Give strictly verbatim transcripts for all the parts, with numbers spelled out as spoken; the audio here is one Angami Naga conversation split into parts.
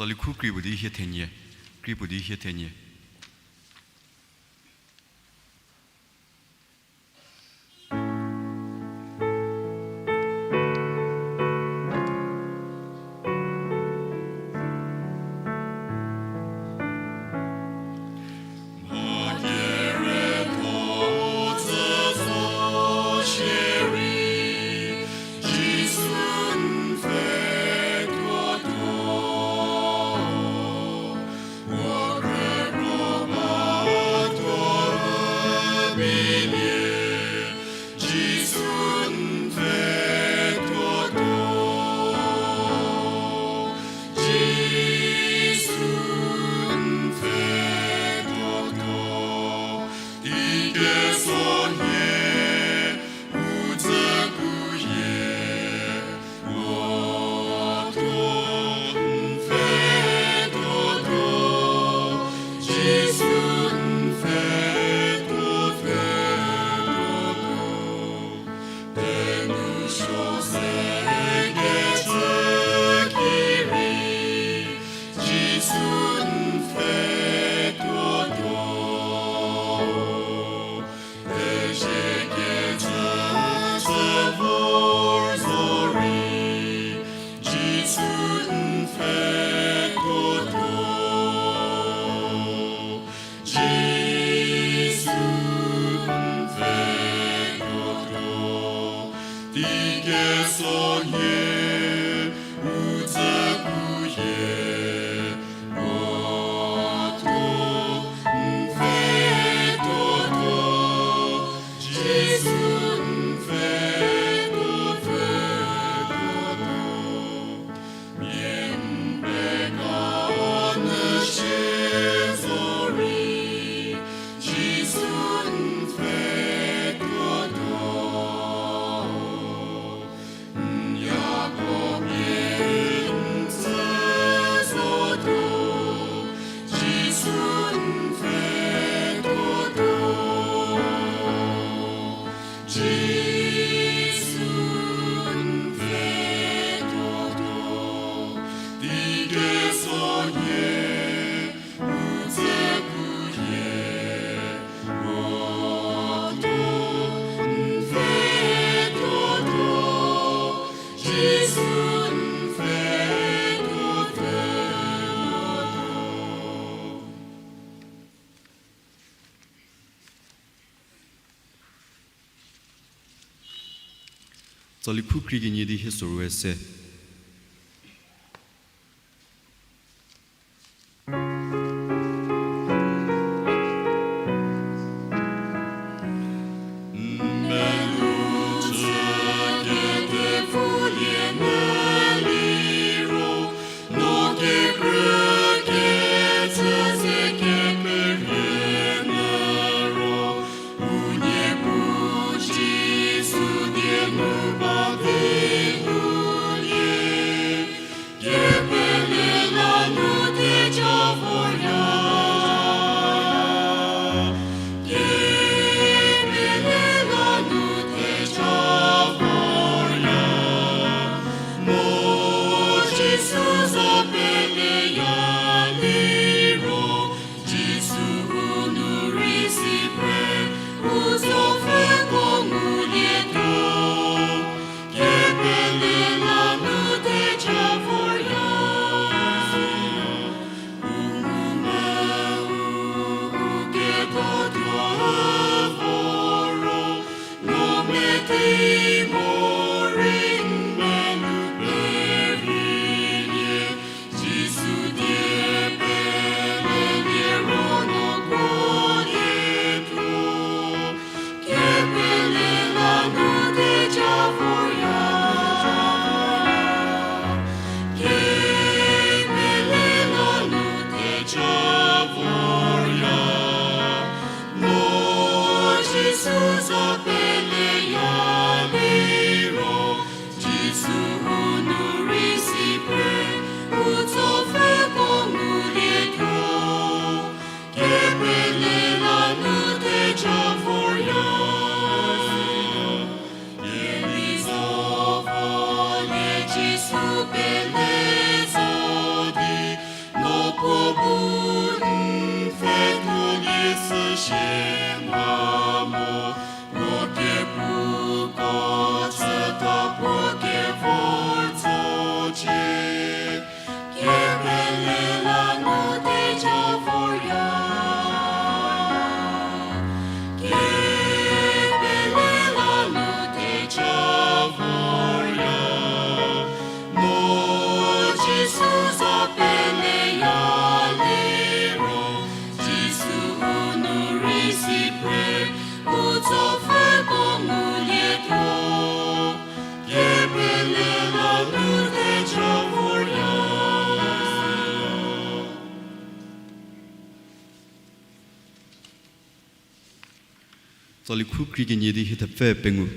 Tsali khu kri puo di hie thenie, kri puo di hie thenie. Tsali khu kri kenie di hie sorou se. Salikhu krie kenie di hie thepfü pengou.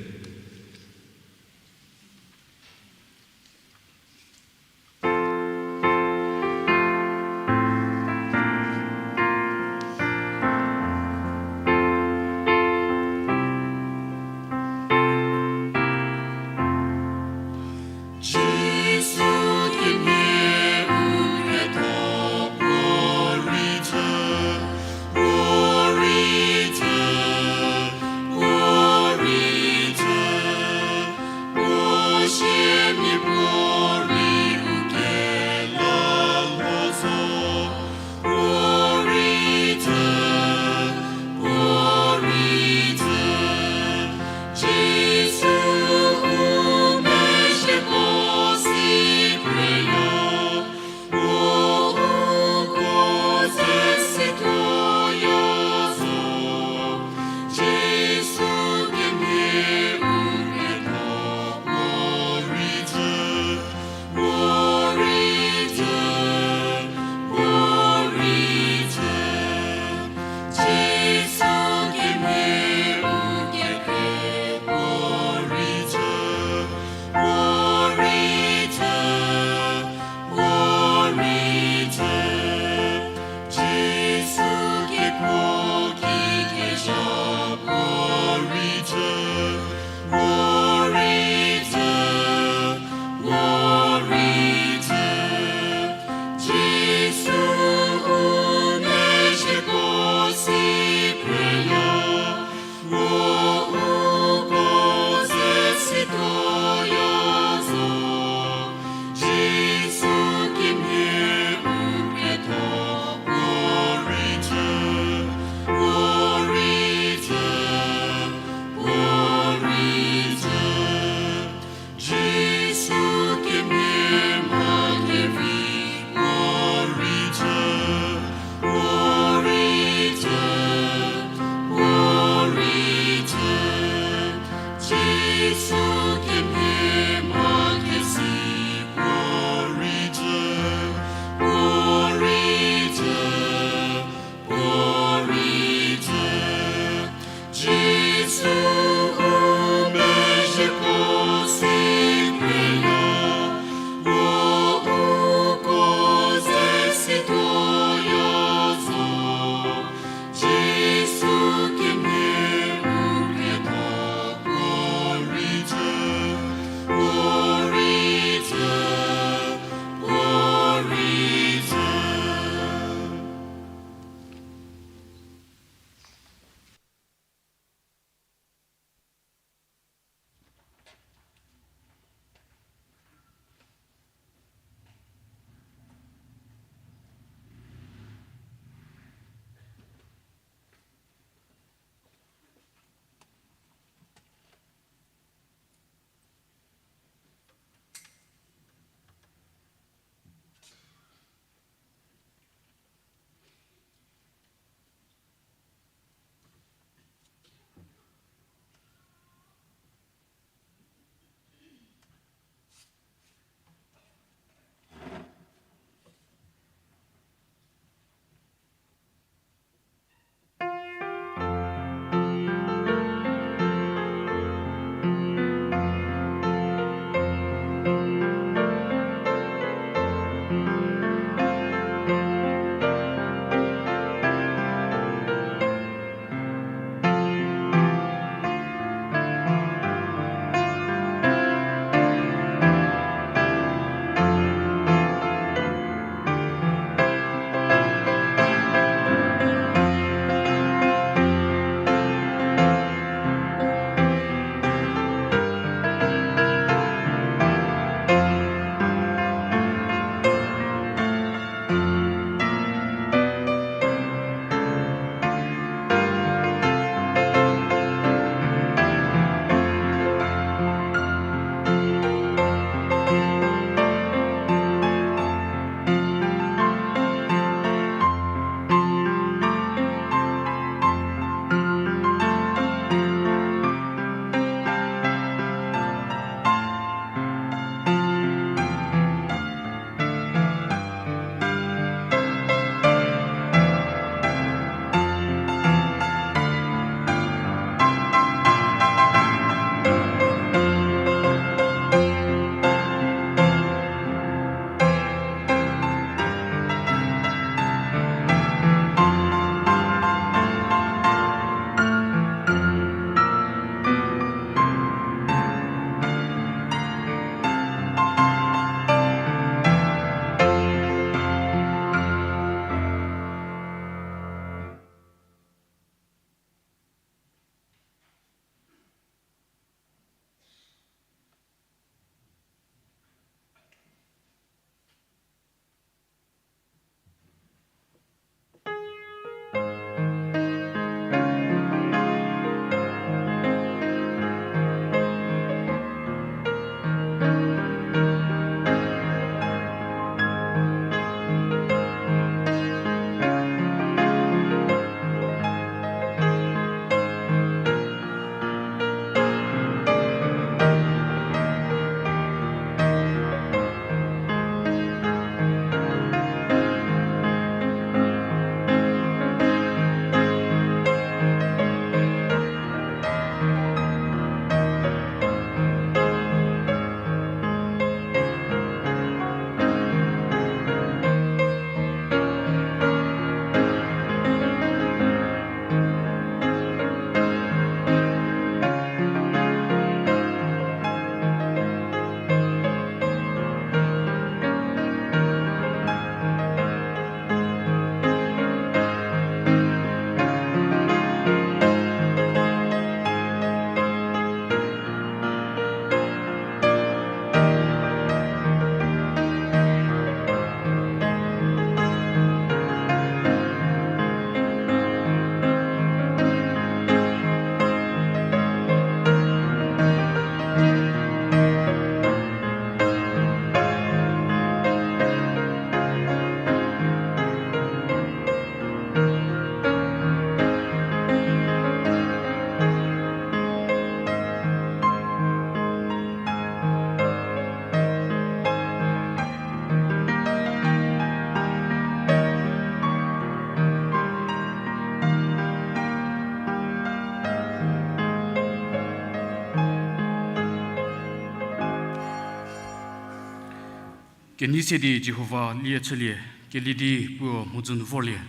Kenei se di Jihova lie chülie, kelie di puo mhodzü nu vorlie.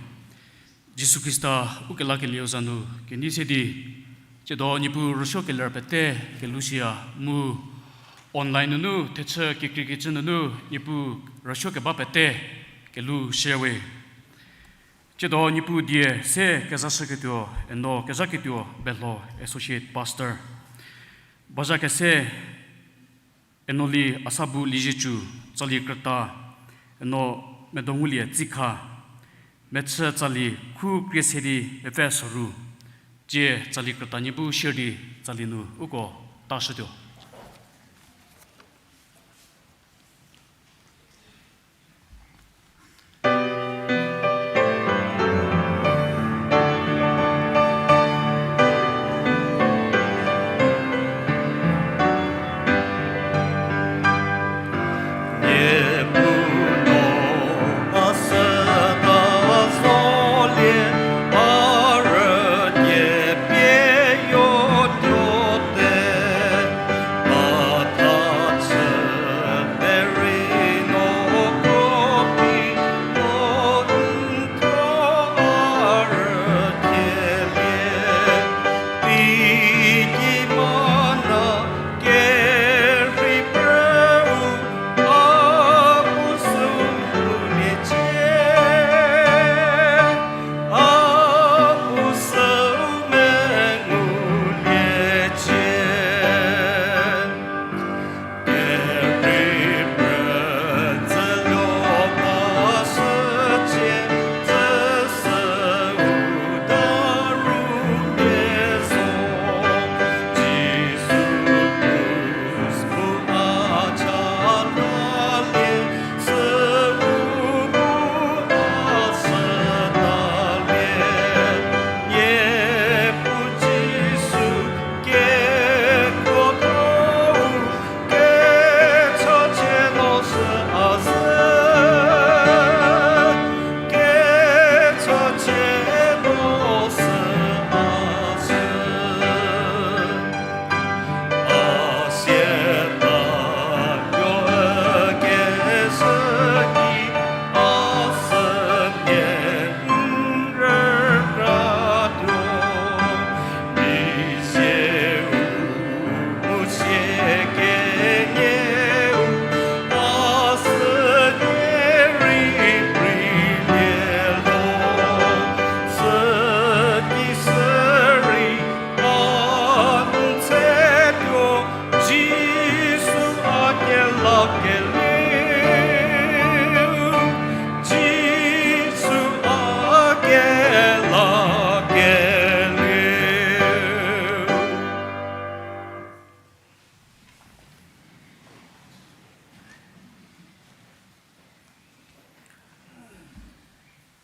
Jisu Khrista ukelakelieu za nu kenei se di, tsiedo Niepuu rüsuokeler pete kelushüya mu online nunu thechü kekreikecü nunu Niepuu rüsuo keba pete kelushüya we. Tsiedo Niepuu die se kezashüketuo, eno kezhaketuo Belho Associate Pastor. Bazha kese, Enoli Asabu Liezietsu, tsali krüta, eno Medongulie Tsikha, mechü tsali khu krie se di mepfü soru, tsie tsali krüta nie bu shie di tsali nu uko tashütuo.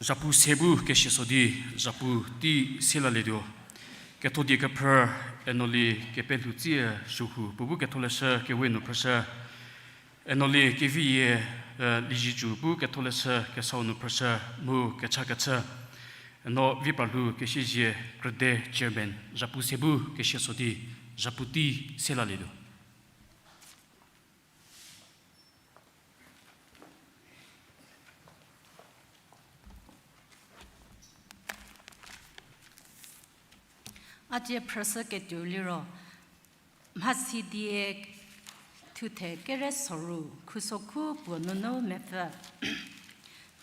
Zhapu se bu kesia so di, zhapu tei se lalietuo. Ketho die kephrü, Enoli Kepelhoutsü Suohu, puo bu ketholeshü kewe nu phrüshü. Enoli Keviyie, eh, Liezietsu bu ketholeshü kesau nu phrüshü mu kecha kechü. Eno Vipralhou Kesiezie Krüde chairman, zhapu se bu kesia so di, zhapu tei se lalietuo. A cie phrüshüketuo liro, Mhasidie thuthe kere soru, khusokhu puo nunu mepfü.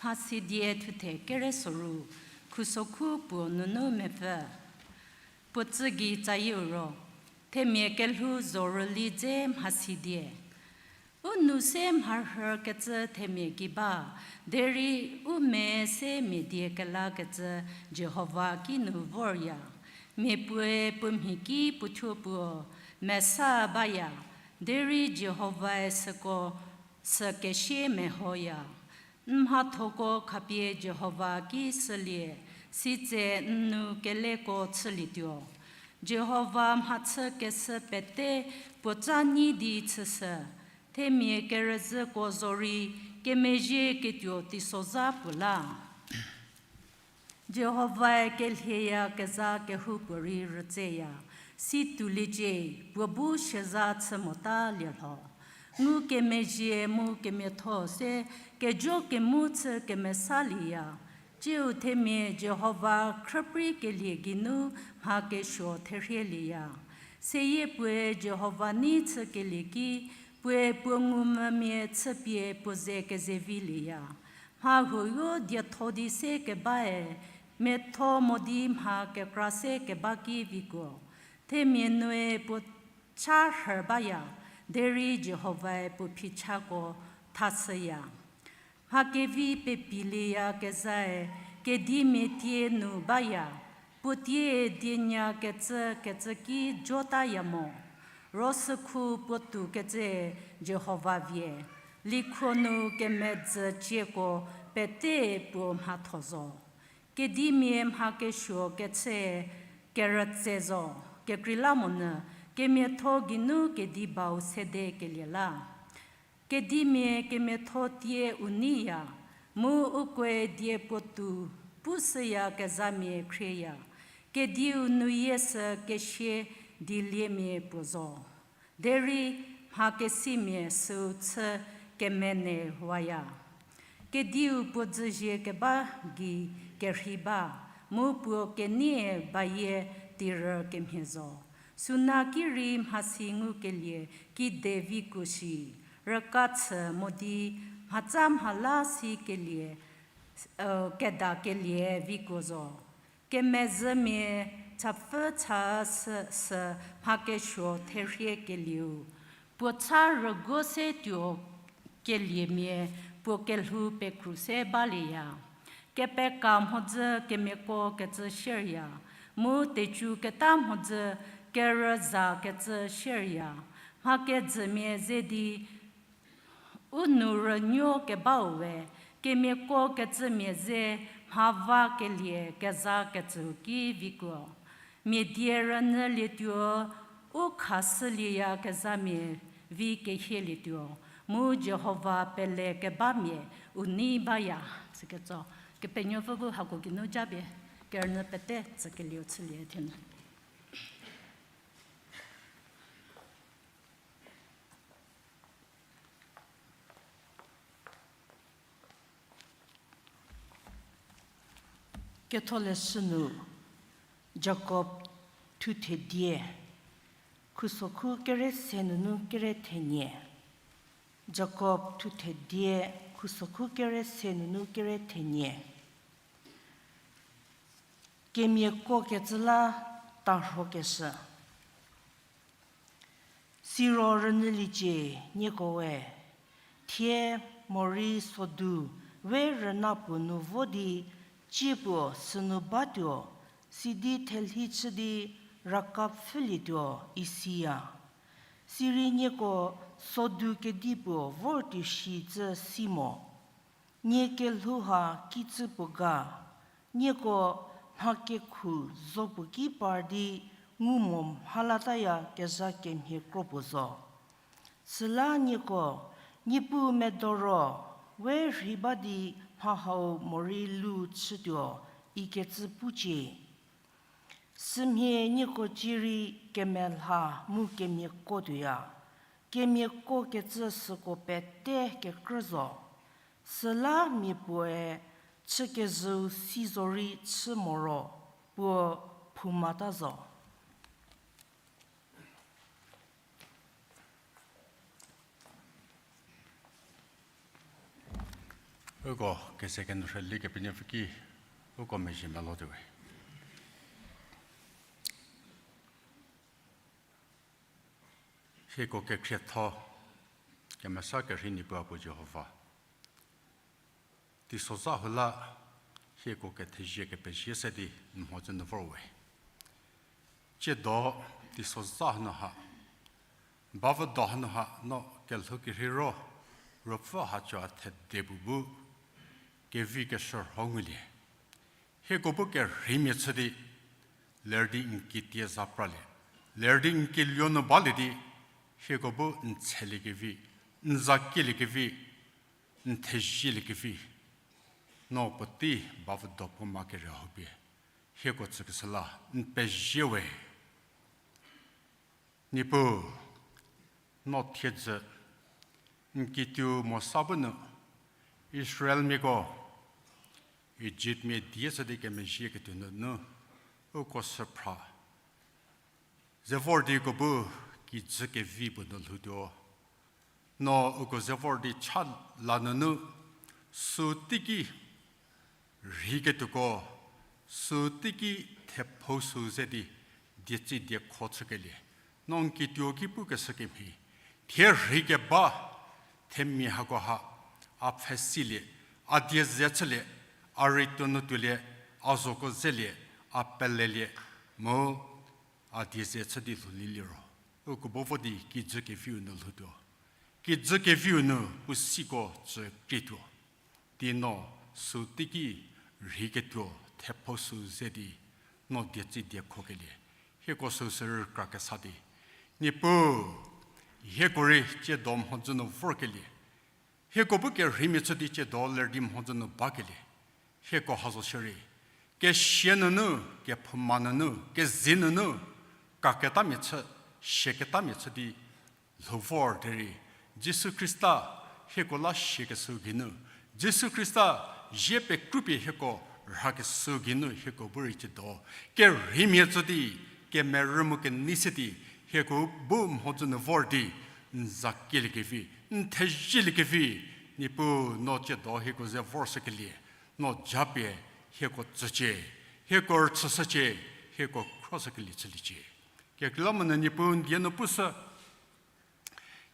Mhasidie thuthe kere soru, khusokhu puo nunu mepfü. Puo tsü gei tsayieu ro, themia kelhou zorüli dze mhasidie. U nou se mharhükecü themia gei ba, derei u me se mia die kelakecü Jihova kinu vorya. Mia puoe puo mhi ki puothuo puo mesa baya, derei Jihovae süko sü kesie mehoya. N mhathoko khapie Jihova ki shülie, sitse n nou keleko chülietuo. Jihova mhachükeshü pete puotsa nyi di chüshü, themia kerüzhüko zorei kemezhieketuo teisozha puo la. Jihovae kelhieyakezha kehoupuorei rütseya, si touliecie, puo bu siazha chü mota lielho. Ngukemezhie mu kemiatho se kejo kemu chü kemesalieya. Tsiu themia Jihova khrüprei kelie geinu mha kesuo therhielieya. Seyie puoe Jihova nei chükelie ki, puoe puo ngumvümia chüpie puo ze kezevilieya. Mha huoyo dietho di se kebae, miatho mo di mha kekra se keba ki vikuo. Themia nue puo cha rhü baya, derei Jihovae puo phichako thashüya. Mha kevi pepilieyakezae kedimia tie nu baya, puo tie dienya kecü kecü ki jotaya mo. Ro sükhu puo tou kecü Jihova vie, likhuo nu kemedzü cieko pete puo mhatho zo. Kedimia mha kesuo kechü kerütse zo, kekreilamonyü kemiatho geinu kedi bau sede kelie la. Kedimia kemiatho tie u neiya, mu ukoe die puotou pushüyakezhamia khrieya. Kediu nuyie sü kesie diliemia puo zo. Derei mha kesimia süu chü kemenewaya. Kediu puo dzüzie keba gei kerhei ba, mu puo kenie bayie tirü kemhie zo. Suna ki rei mhasi ngukelie kide vikuo shi, rüka chü mo di mhatsa mhala sikelie, kedakelie vikuo zo. Kemezhümia chapfü cha sü, sü mha kesuo therhiekelieu, puo cha rüguo se tuo keliemia puo kelhou pekru se balieya. Kepeka mhodzü kemiako kecü sierya, mu tecu keta mhodzü kerüzakecü sierya. Mha kejümia ze di u nou rünuo kebau we, kemiako kecümia ze mha vakelie kezakecüu ki vikuo. Mia die rünyülietuo, u khashülieyakezhamia vi kehielietuo, mu Jihova pele kebamia u nei baya. Sikecü, Kepenuopfü bu hako geinu japie kerünyü pete tsükelieu chülie thenu. Ketholeshü nu, Jakob thuthe die, khusokhu kere se nunu kere thenie. Jakob thuthe die, khusokhu kere se nunu kere thenie. Kemiako kecü la tarhokeshü. Siro rünyüliecie nieko we, thie morei sodu we rüna puo nu vo di, ciepuo sünu batuo, sidi thelhi chü di raka pfhülietuo isiya. Sirei nieko sodu kedipuo vor tuo shi cü si mo. Nie kelhou ha kicü puo ga, nieko mha kekhu zo puo ki par di ngu mo mhalataya kezha kemhie kro puo zo. Süla nieko, Niepuu medo ro, we rhei ba di mha hau morei lu chütuo, ikecü pucie. Sümhie nieko cierei kemelha mu kemiako tuoya, kemiako kecü süko pete kekrü zo. Süla mia puoe chükezhüu si zorei chü moro, puo phoumata zo. Uko kese kenyü rheli Kepenuopfü ki uko mezhie melotuowe. Hieko kekhrietho, kemesa kerhei Niepuu Apuo Jihova. Teisozha hula hieko kethezie kepezie se di n mhodzü nu vor we. Tsiedo teisozha hanu ha, bavüdo hanu ha no kelhou kerhei ro, ruopfü haco a thede puo bu kevi keshürho ngulie. Hieko bu kerheimia chü di, ler di n kitie za pralie, ler di n kiluo nu balie di, hieko bu n tseliekevi, n za kieliekevi, n thezieliekevi, no puotei bavüdo puo ma kere hau pie hieko tsükeshü la n pezie we. Niepuu, no thiedzü N kituo Mosa bu nu Israelmiako Ijiptmia die chü di kemezhieketuo nunu uko süphra ze vor di uko bu kijü kevi puo nu lhoutuo. No uko ze vor di cha la nunu sü teiki rheiketuoko, sü teiki thephou sü ze di dietsei diekho chükelie, no n kituo ki pukeshü kemhie, thie rheikeba themia hako ha a pfhesilie, a die ze chülie, a rei tuo nu tuolie, a zhoko zelie, a pelelie, mu a die ze chü di lhoulie liro, uko bu vo di kijü keviu nu lhoutuo. Kijü keviu nu puo siko tsü krietuo. Di no sü teiki rheiketuo thephou sü ze di no dietsei diekhokelie, hieko süsü rükra kesa di, Niepuu, hieko rei tsiedo mhodzü nu vorkelie, hieko bu kerheimia chü di tsiedo ler di mhodzü nu bakelie, hieko ha zo shierei kesia nunu, kephouma nunu, kezie nunu, kaketamia chü, sieketamia chü di lhou vor derei, Jisu Khrista hieko la siakeshü geinu, Jisu Khrista zie pekrupie hieko rhakeshü geinu hieko bu rei tsiedo kerheimia chü di, kemerü mu kenei se di, hieko bu mhodzü nu vor di n za kieliekevi, n thezieliekevi, Niepuu no tsiedo hieko ze vorshükelie, no japie hieko tsücie, hieko rüchüshücie, hieko khroshükelie chüliecie. Kekreilamonyü Niepuu n die nu pushü,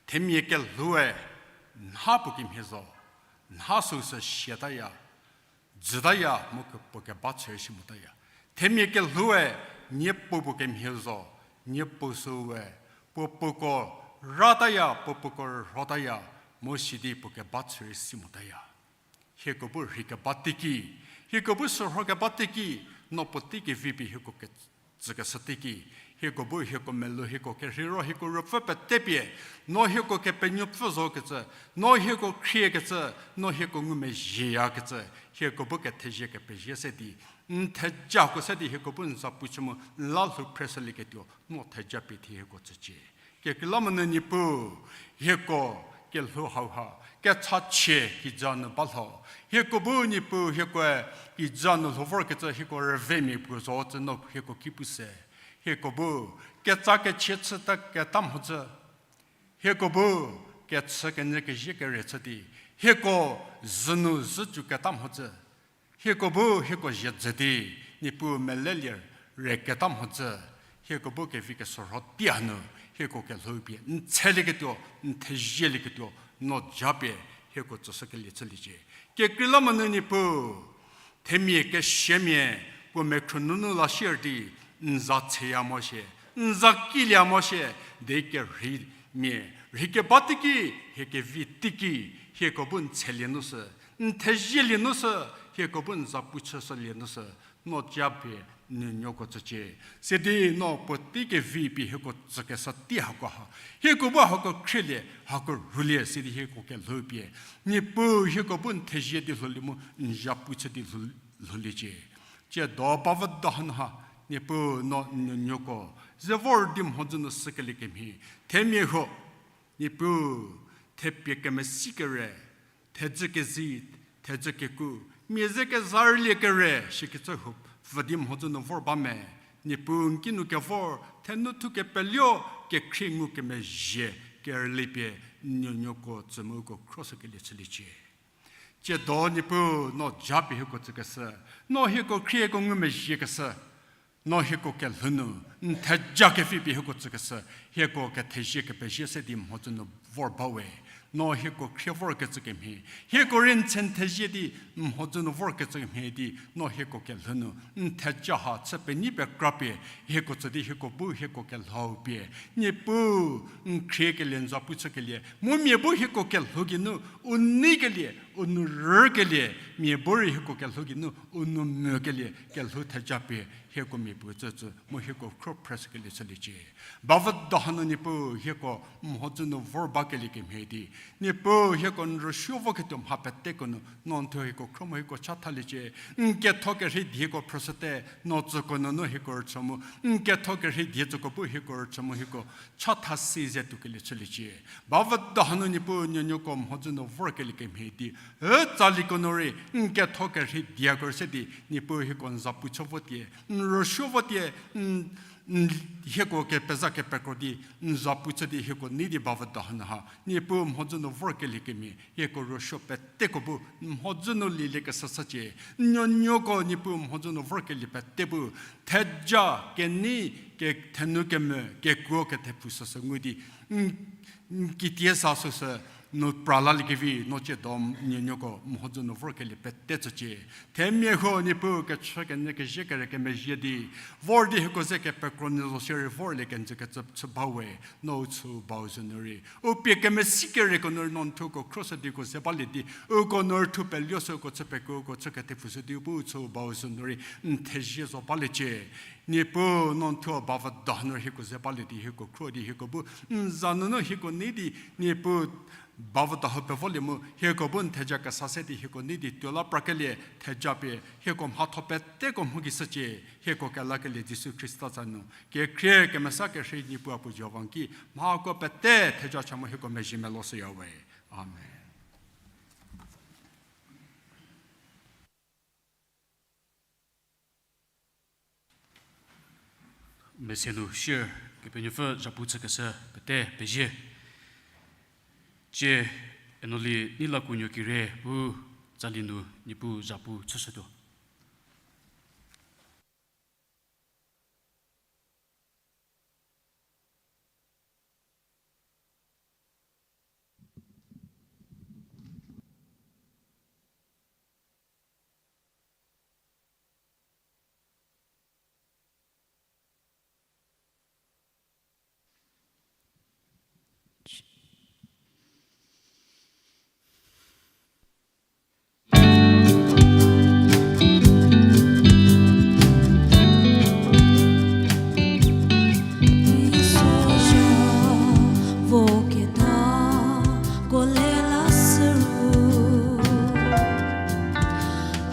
themia kelhoue nha puo kemhie zo, nha süsü siataya, jütaya mu ke- puo keba chü rei si motaya. Themia kelhoue niepuu puo kemhie zo, niepuu süe puo puoko rataya, puo puoko rhotaya, mu sidi puo keba chü rei si motaya. Hieko bu rheikeba teiki, hieko bu sürhokeba teiki, no puotei kevi pie hieko ke- tsükeshü teiki, hieko bu hieko melou hieko kerheiro hieko ruopfü petepie, no hieko kepenuopfü zokecü, no hieko khriekecü, no hieko ngumezhieyakecü, hieko bu kethezie kepezie se di, n thejako se di hieko bu n zapu chü mu n la lhou phreshülieketuo no theja pie thie hieko tsücie. Kekreilamonyü Niepuu, hieko kelhou hauha kechachie kijü nu ba lho. Hieko bu Niepuu, hiekoe kijü nu lhou vorkecü hieko rüvemia puo zo cü no hieko ki pu se. Hieko bu ketsa kechie chüta keta mhodzü, hieko bu kechü kenyü kezie kere chü di, hieko zhü nu zhücü keta mhodzü, hieko bu hieko zie dzü di, Niepuu melelie re keta mhodzü, hieko bu kevi kesürho tia nu, hieko kelhou pie n tselieketuo, n thezielieketuo, no japie hieko tsüshükelie chüliecie. Kekreilamonyü Niepuu, themia kesiamia puo mekhro nunu la sier di, n za tseya mo shie, n za kilia mo shie, de kerheimia rheikeba teiki, hie kevi teiki, hieko bu n tselie nu sü, n thezielie nu sü, hieko bu n zapu chüshülie nu sü, no japie n nuonuoko tsücie. Sidi no puotei kevi pie hieko tsükeshü tei hako ha, hieko bu hako khrielie, hako rhulie, sidi hieko kelhou pie, Niepuu hieko bu n thezie di lhoulie mu n zapu chü di lhou- lhouliecie. Tsiedo ba vü do hanu ha, Niepuu no n nuonuoko ze vor di mhodzü nu sükelie kemhie, themia huo, Niepuu, thepie kemesi kere, thedzü kezi, thedzü keku, mia ze kezarülie kere shikecü huo pfü di mhodzü nu vor ba me. Niepuu n kinu kevor thenu thu kepeluo, kekhrie ngukemezhie kerüli pie n nuonuoko tsü mu uko khroshükelie chüliecie. Tsiedo Niepuu no japie hieko tsükeshü, no hieko khrieko ngumezhiekeshü, no hieko kelhou nu n theja kevi pie hieko tsükeshü, hieko kethezie kepezie se di mhodzü nu vor ba we. No hieko khrie vorkecü kemhie, hieko rei n tse n thezie di mhodzü nu vorkecü kemhie di, no hieko kelhou nu n theja ha chü penyi pekra pie hieko tsü di hieko bu hieko kelhou pie, Niepuu, n khriekelie n zapu chükelie mu mia bu hieko kelhou geinu u neikelie, u nou rükelie, mia bu rei hieko kelhou geinu u nou mükelie kelhou theja pie hieko mia puo tsütsü mu hieko khro phreshükelie chüliecie. Bavüdo hanu Niepuu hieko mhodzü nu vor bakelie kemhie di, Niepuu hieko n rüsuo voketuo mha peteko nu no n thuo hieko khro mu hieko chathaliecie. N ketho kerhei dieko phrüshüte, no tsüko nunu hieko rüchü mu, n ketho kerhei die tsüko bu hieko rüchü mu hieko chatha si ze tuokelie chüliecie. Bavüdo hanu Niepuu nuonuoko mhodzü nu vorkelie kemhie di, e tsaliko nu rei n ketho kerhei dieko rei se di Niepuu hieko n zapu chü votie, n rüsuo votie, n n hieko kepeza kepekro di n zapu chü di hieko nei di bavüdo hanu ha Niepuu mhodzü nu vorkelie kemhie hieko rüsuo peteko bu mhodzü nu lielie keshü shücie. Nuonuoko Niepuu mhodzü nu vorkelie pete bu theja, kenei, kethenu kemvü, kekuo kethepfu süsü ngu di n n kitie sa süsü nu pra laliekevi no tsiedo nuonuoko mhodzü nu vorkelie pete tsücie. Themia huo Niepuu kechü kenyü kezhie kere kemezhie di vor di hieko ze kepekro nyü zo shierei vorlie kenjü kecü chü ba we, no u chü bau zhü nu rei u pie kemesi kereko nu rei no n thuoko khroshü di uko ze balie di, uko nu rüthu peluo sü uko chü pekuo uko chü kethepfu sü di u bu u chü bau zhü nu rei n thezie zo baliecie. Niepuu no n thuo bavüdo hanu rei hieko ze balie di hieko khro di hieko bu n za nunu hieko nei di Niepuu bavüdo hau pevolie mu hieko bu n theja kesa se di hieko nei di tuo la prakelie theja pie hieko mhatho peteko mhokeshücie. Hieko kelakelie Jisu Khrista za nu kekhrie kemesa kerhei Niepuu a puo Jihova n ki mhako pete theja cha mu hieko mezhie melo shüya we. Amen. Mese nu share Kepenuopfü zhapu chükeshü pete pezie. Tsie Enoli Neilakuonuo Kire bu tsali nu Niepuu zhapu chüshütuo.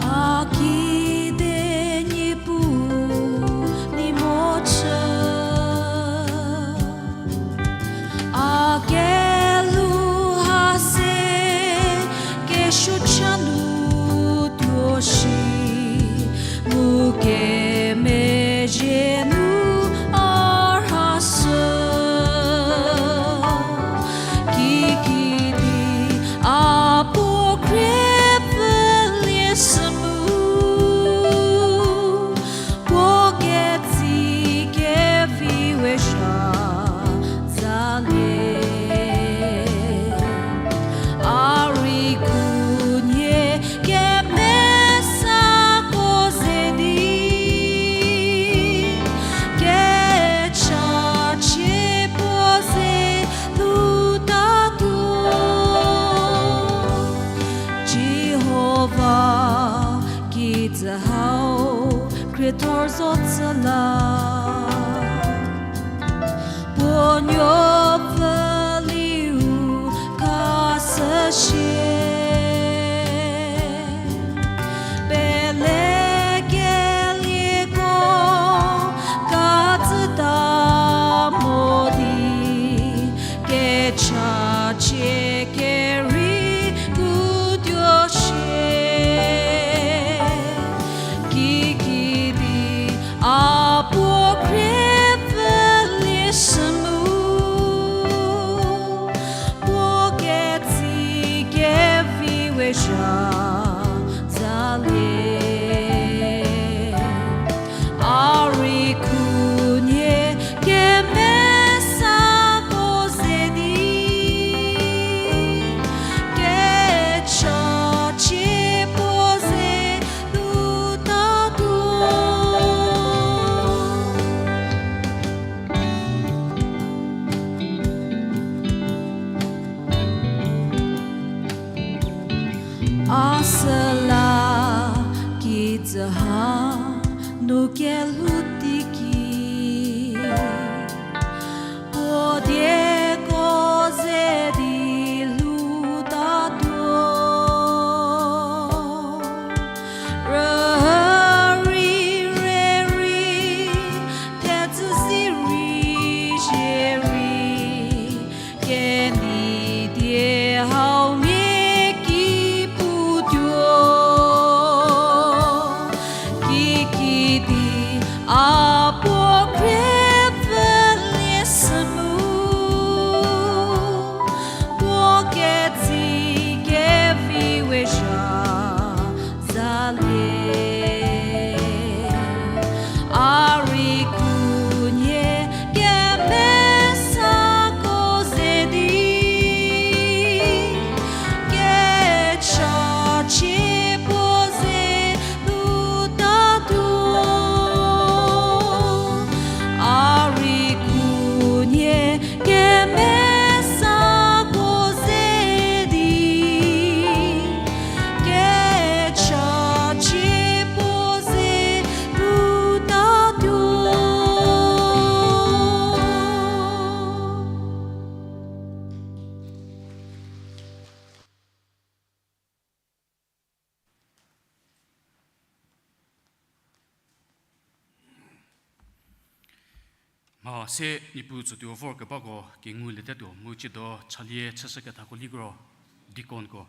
A kide Niepuu ni mo chü, a kelhou ha se kesuo cha nu tuo shi, mu kemezhie nu a rhashü. Kikidi a puo khrie pfülie shü mu, puo ketsi kevi we zha zalie. A rei khunhie kemesako ze di, kechachie puo ze lhoutatuo. Jihova kijü hau khriethor zo chü la, puo nuopfüliu khashü shie. Pelekelieko kazüta mo di, kechachie kerei kutuo shie. Kikidi a puo khrie pfülie shü mu, puo ketsi kevi we zha zalie. A rei khunhie kemesako ze di, kechachie puo ze lhoutatuo. A süla kijü ha nu kelhou teiki, A se Niepuu tsütuo vorkebako kengu lietetuo mu ciedo chalie chüshükethako likro, deaconko.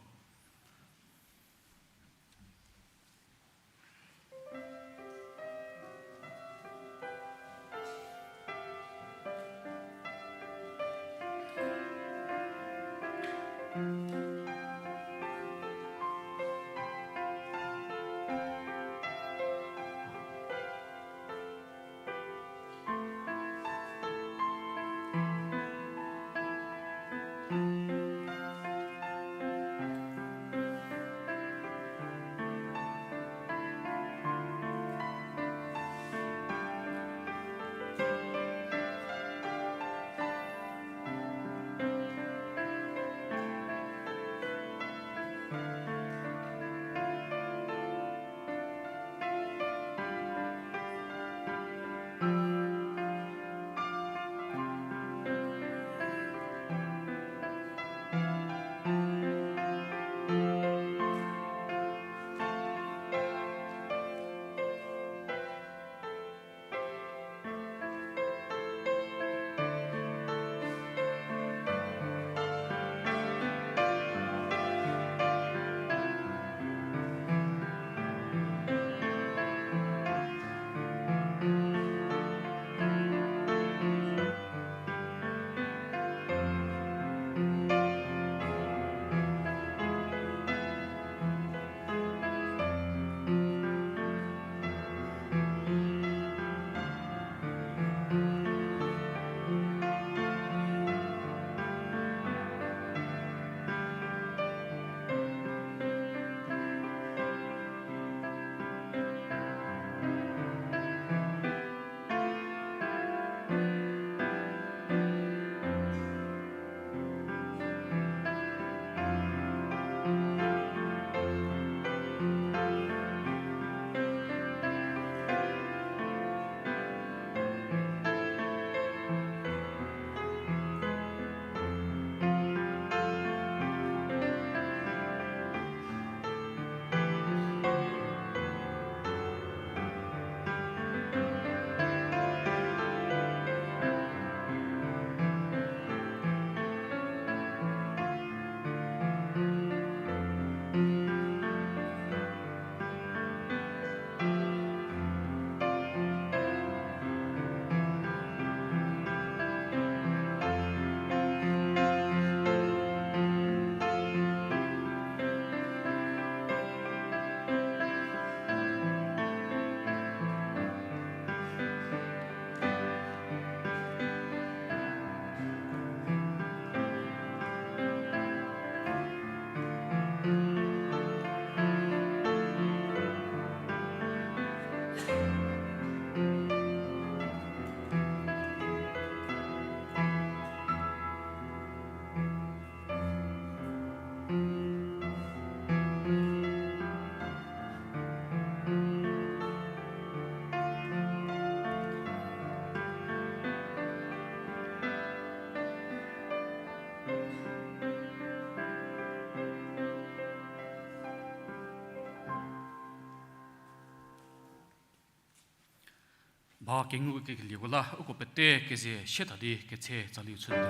Ba kengu kekelieko la uko pete keze sietha di ketse tsaliu chütuo.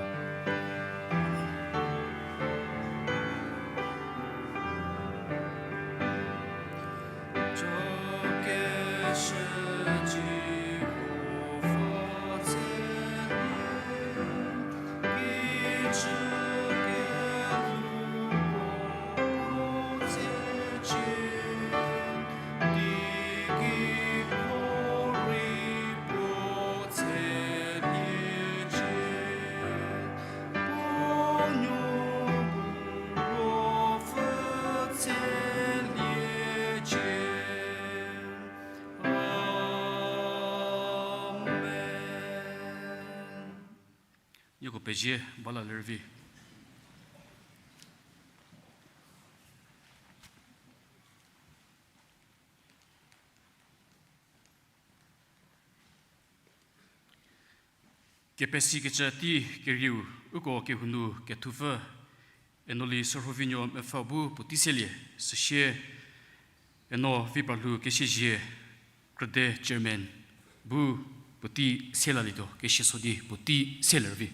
Amen. Nieko pezie, bala lerüvi. Kepesikecü tei kerieu uko kehou nu kethupfü Enoli Sürhovinuo Mepfü bu puotei selie, süsie Eno Vipralhou Kesiezie, krüde chairman bu Puotei se lalietuo, kesiaso di puotei se lervi.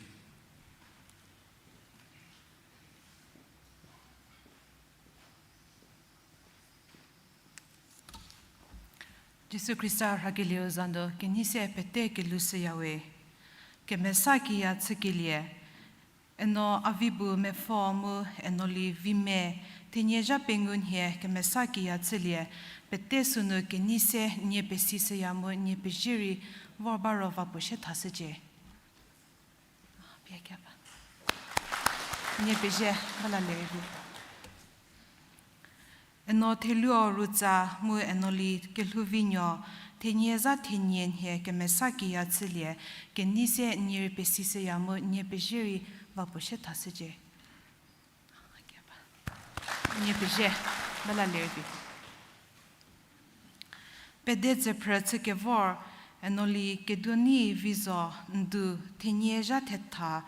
Jisu Khrista rhakelieu za nu kenei se pete kelushüyawe. Kemesa kiya chükelie. Eno Avibu Mepfo mu Enoli Vime, thenie zha pengou nhie kemesa kiya chülie, pete sünu kenei se nie pesishüya mu nie pezie rei vor ba ro va puo sie thashücie. Nie pezie, ba la lerei. Eno Theluo Rutsa mu Enoli Kelhouvinuo, thenie zha thenie nhie kemesa kiya chülie, kenei se nie rei pesishüya mu nie pezie rei va puo sie thashücie. Nie pezie, ba la lerei. Pede tsüphrü chükevor, Enoli Keduonei Vizo Ndu, thenie zha thetha,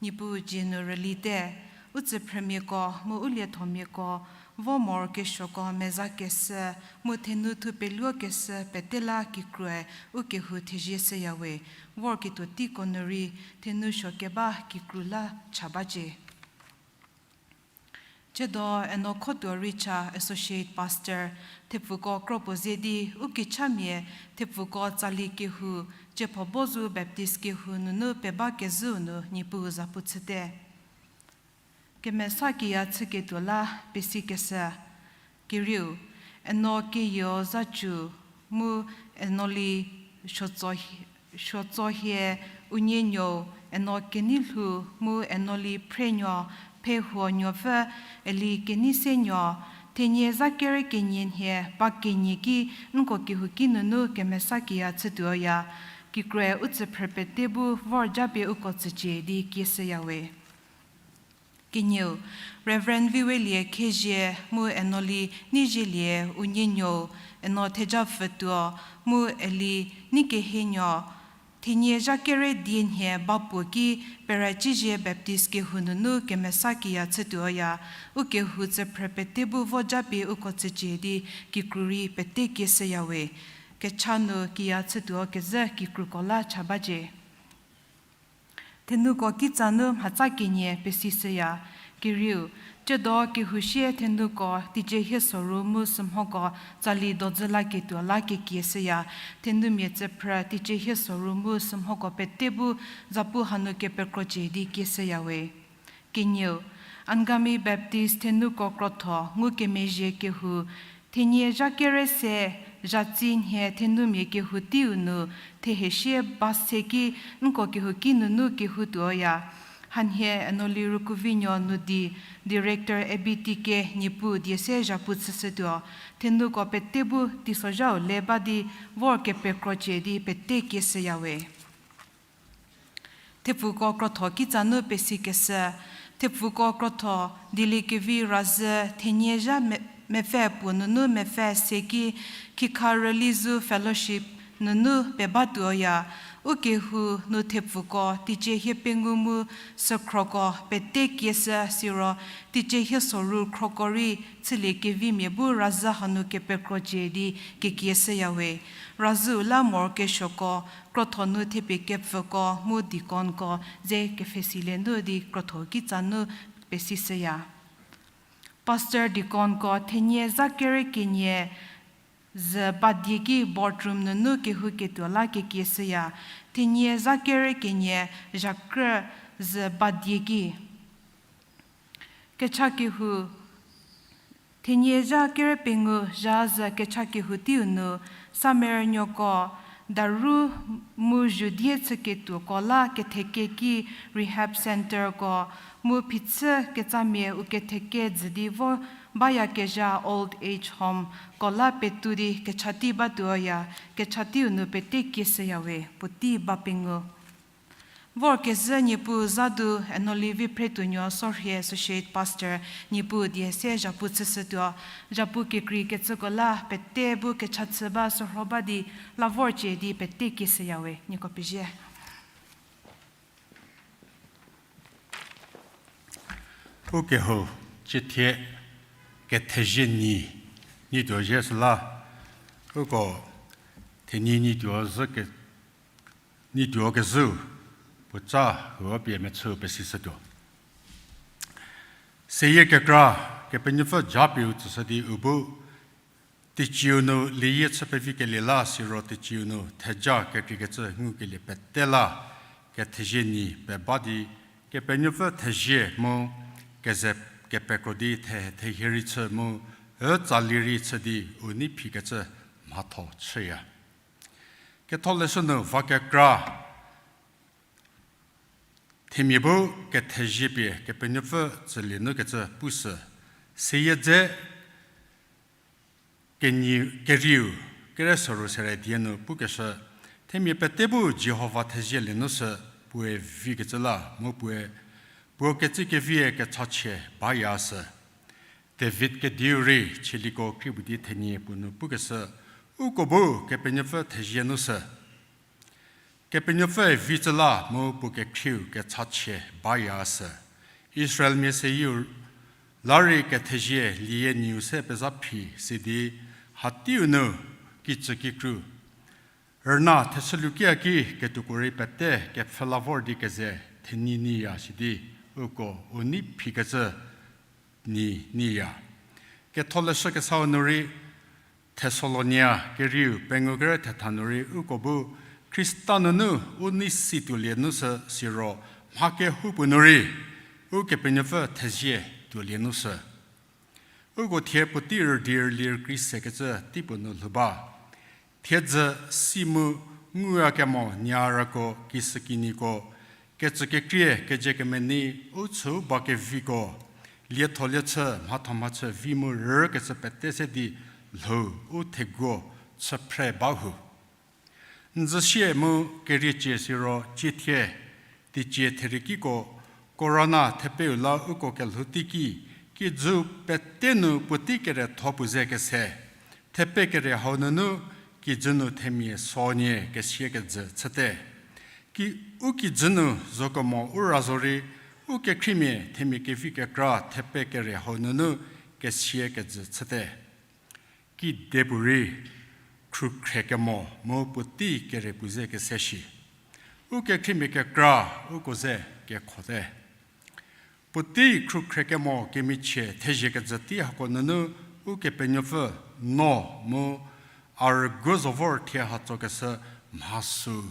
Niepuu dzie nu rülite, u tsüphrümiako mu u liethomiako, vo morokesuoko mezakeshü, mu thenu thupeluokeshü pete la kikrue u kehou thezieshüyawe, vorketuo teiko nu rei thenu suo keba kikru la cha bacie. Tsiedo Eno Khotuo Richa Associate Pastor, thepfuko kro puo ze di, u kechamia thepfuko tsali kehou, Ciephobozu Baptist kehou nunu peba kezhüu nu Niepuu zapu chüte. Kemesa kiya chüketuo la pesikeshü, kerieu, Eno Keyo Zacu mu Enoli Suotsohie, Suotsohie Unienuou, Eno Keneilhou mu Enoli Phrenuo, Phehuo Nuopfü, Eli Keneisenuo, thenie zha kere kenie nhie ba kenie ki nko kehouki nunu kemesa kiya chütuoya, kikrue u tsüphrü pete bu vor japie uko tsücie di kieshüyawe. Kenieu, Reverend Viwelie Khezie mu Enoli Neizielie Unienuou, Eno Thejapfütuo mu Eli Neikehenuo, thenie zha kere die nhie ba puo ki Peracizie Baptist kehou nunu kemesa kiya chütuoya, u kehou tsüphrü pete bu vo japie uko tsücie di kikru rei pete kieshüyawe. Kecha nu kiya chütuo kezhü kikruko la cha bacie. Thenuko kitsa nu mhatsa kenie pesishüya, kerieu, tsiedo kehou sie thenuko teicie hie soru mu sümhoko tsali dodzü laketuo la kekieshüya, thenumia tsüphrü teicie hie soru mu sümhoko pete bu zapu hanu kepekrocie di kieshüyawe. Kenieu, Angami Baptist thenuko krotho ngukemezhie kehou, thenie zha kere se, zhatsi nhie thenumia kehou teiu nu, thehesie ba se ki nko kehouki nunu kehoutuoya. Hanhie Enoli Rukuvinuo Nudi, Director A B T K Niepuu die se zhapu chüshütuo, thenuko pete bu teisozhau le ba di vor kepekrocie di pete kieshüyawe. Thepfuko krotho kitsa nu pesikeshü, thepfuko krotho Dieliekevi Razhü thenie zha me-, mepfü puo nunu mepfü se ki Khikha Rülizu Fellowship nunu pebatuoya, u kehou nu thepfuko teicie hie pengou mu sükhroko pete kieshü siro teicie hie soru khroko rei chüliekevimia bu Razhü hanu kepekrocie di kekieshüyawe. Razhüu la morokesuoko, krotho nu thepie kepfüko mu deaconko ze kepfhesilie nu di krotho kitsa nu pesishüya. Pastor deaconko thenie zha kere kenie zü ba die ki boardroom nunu kehouketuo la kekieshüya, thenie zha kere kenie zhakrü zü ba die ki. Kecha kehou, thenie zha kere pengou zha zü kecha kehou teiu nu, Samerünuoko, daru mu zhudie chüketuoko la ketheke ki rehab centreko, mu phichü ketsamia u ketheke jü di vo bayakezha old age homeko la petou di kecha tei batuoya, kecha teiu nu pete kieshüyawe, puotei ba pengou. Vorkezhü Niepuu zha du Enoli Viphretuonuo Sorhie Associate Pastor Niepuu die se zhapu chüshütuo, zhapu kekrei kecüko la pete bu kecha chü ba sorho ba di la vorcie di pete kieshüyawe, nieko pezie. Ukehou, ciethie kethezie nyi, nyi tuo zie süla, uko thenyi nyi tuo zhü ke, Nituo kezhü, puoca huo pie mechü pesishütuo. Seyie kekra, Kepenuopfü japieu tsüshü di u bu, teicie nu lieyie chü pevikelie la siro teicie nu theja kekreikecü ngukelie pete la, kethezie nyi peba di, Kepenuopfü thezie mu keze kepekro di the-, thehie rei chü mu, ü tsali rei chü di u nei phikecü mhatho chüya. Ketholeshü nu va kekra, themia bu kethezie pie Kepenuopfü tsülie nukecü pushü. Seyie dze keni-, kerieu, kere soru sere die nu pukeshü, themia pete bu Jihova thezielie nu sü puoe vikecü la mu puoe, puo ketsükevie kechachie baya sü. David kediu rei chieliko krie puo di thenie puo nu pukeshü, uko bu Kepenuopfü thezie nu sü. Kepenuopfüe vi tsü la mu puo kekhrieu kechachie baya sü. Israelmia seyieu la rei kethezie lieyie nyiu se pezha phi sidi, hateiu nu kijü kikru rüna theshülukia ki ketuoko rei pete kepfhü la vor di keze thenyi nyiya sidi, uko u nei phikecü nyi nyiya. Ketholeshü kesau nu rei, Thessalonia kerieu pengou kere thetha nu rei uko bu Khrista nunu u nei si tuolie nu sü siro, mha kehoupuo nu rei Ukepenuopfü thezie tuolie nu sü. Uko thie puotei rüdi rüli rükrie sekecü teipuo nu lhou ba. Thiedzü si mu nguyakemo nyarako kishükinyiko, kecükekrie kezie kemenei u chüu ba keviko, lietho liechü mhatho mhachü vi mu rükecü pete se di lhou u theguo chü phre ba hu. N züsie mu keriecie siro tsiethie, teicie theriekiko, corona thepeu la uko kelhou teiki, kijü pete nu puotei keretho puo ze kese, thepe kere hau nunu kijü nu themia sonie kesia kejü chüte. Ki, u kijü nu zokemo u ra zorei, u kekhriemia themia kevi kekra thepe kere hau nunu kesia kejü chüte. Kidepuorei, khrükhrie kemo mu puotei kere puo ze kese shi. U kekhriemia kekra, uko ze kekhote. Puotei khrükhrie kemo kemichie thezie kejü tei hako nunu Ukepenuopfü no mu a rüguo zo vor thie hatsokeshü mhasü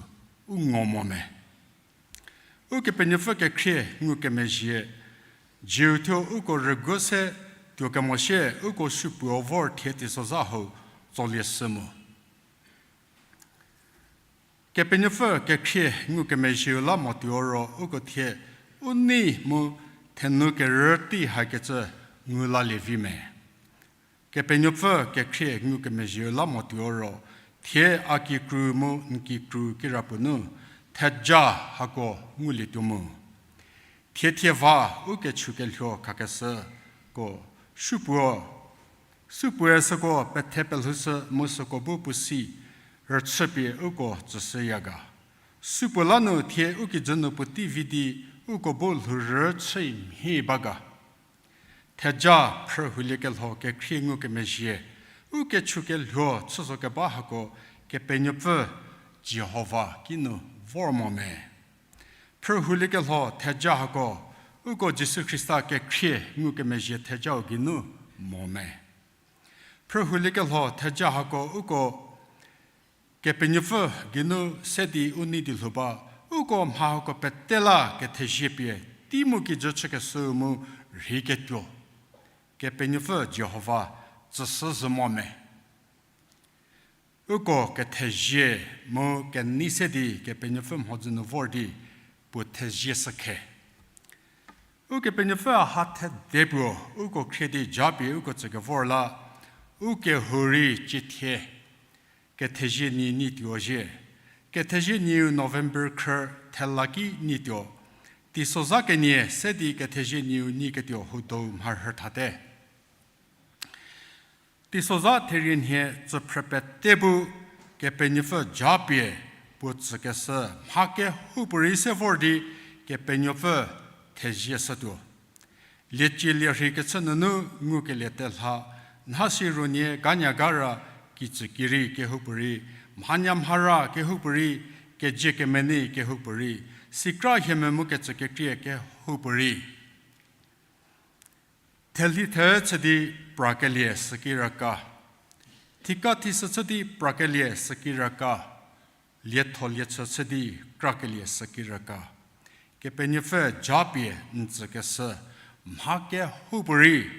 u ngo mo me. Ukepenuopfü kekhrie ngukemezhie, Jiu thuo uko rüguo se tuo kemo sie uko supuo vor thie teisozha hau tsolie shü mu. Kepenuopfü kekhrie ngukemezhieu la mo tuo ro uko thie u nei mu thenu kerü tei hakecü ngu lalie vi me. Kepenuopfü kekhrie ngukemezhieu la mo tuo ro, thie a kikru mu n kikru kirapuo nu, theja hako ngulietuo mu. Thie thie va u kechu kelhuo khakeshüko, supuo, supuoe süko pethe pelhoushü mu süko bu puo si rüchüpie uko tsüshüya ga. Supuo la nu thie u kijü nu puotei vi di uko bu lhourü chü mhie ba ga. Theja phrü huliekelho kekhrie ngukemezhie, u kechu kelhuo chü zo keba hako Kepenuopfü Jihova kinu vor mo me. Phrü huliekelho theja hako, uko Jisu Khrista kekhrie ngukemezhie thejau geinu mo me. Phrü huliekelho theja hako uko Kepenuopfü geinu se di u nei di lhou ba, uko mha hako pete la kethezie pie, tei mu kijü chükeshüu mu rheiketuo, Kepenuopfü Jihova tsüshü zhü mo me. Uko kethezie mu kenei se di Kepenuopfü mhodzü nu vor di puo thezie shükhe. Ukepenuopfü ha thede puo, uko khrie di japie uko tsükevor la, u kehou rei tsiethie, kethezie nyi nyi tuo zhie. Kethezie nyiu November khrü thela ki nyi tuo. Teisozha kenie se di kethezie nyiu nyi ketuo hudou mharhü thate. Teisozha therienhie tsüphrü pete bu Kepenuopfü japie puo tsükeshü mha kehoupuorei se vor di Kepenuopfü thezie shütuo. Liecie lie rhei kechü nunu ngukelie telha, nhasi ruonie ganya gara kicükirei kehoupuorei, mhanya mhara kehoupuorei, kezie kemenei kehoupuorei, sikra hiemvü mu kecü kekrie kehoupuorei. Thelhi the chü di prakelie süki raka. Thika thisü chü di prakelie süki raka. Lietho liechü chü di krakelie süki raka. Kepenuopfü japie n tsükeshü mha kehoupuorei,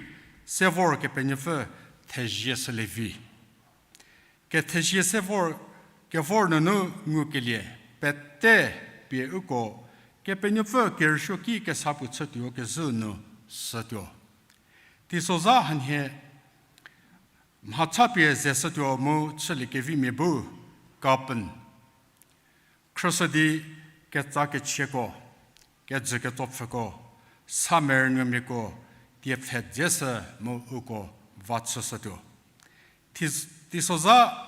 se vor Kepenuopfü thezie shülie vi. Kethezie se vor, kevor nunu ngukelie pete pie uko Kepenuopfü kerüsuoki kesa puo chütuo kezhü nu sütuo. Teisozha hanhie mhacha pie ze shütuo mu chüliekevimia bu kapen. Khrüshü di ketsa kechieko, kejü ketsopfhüko, sa merünyümiako, tiepfhe dzesü mu uko va chüshütuo. Teisozha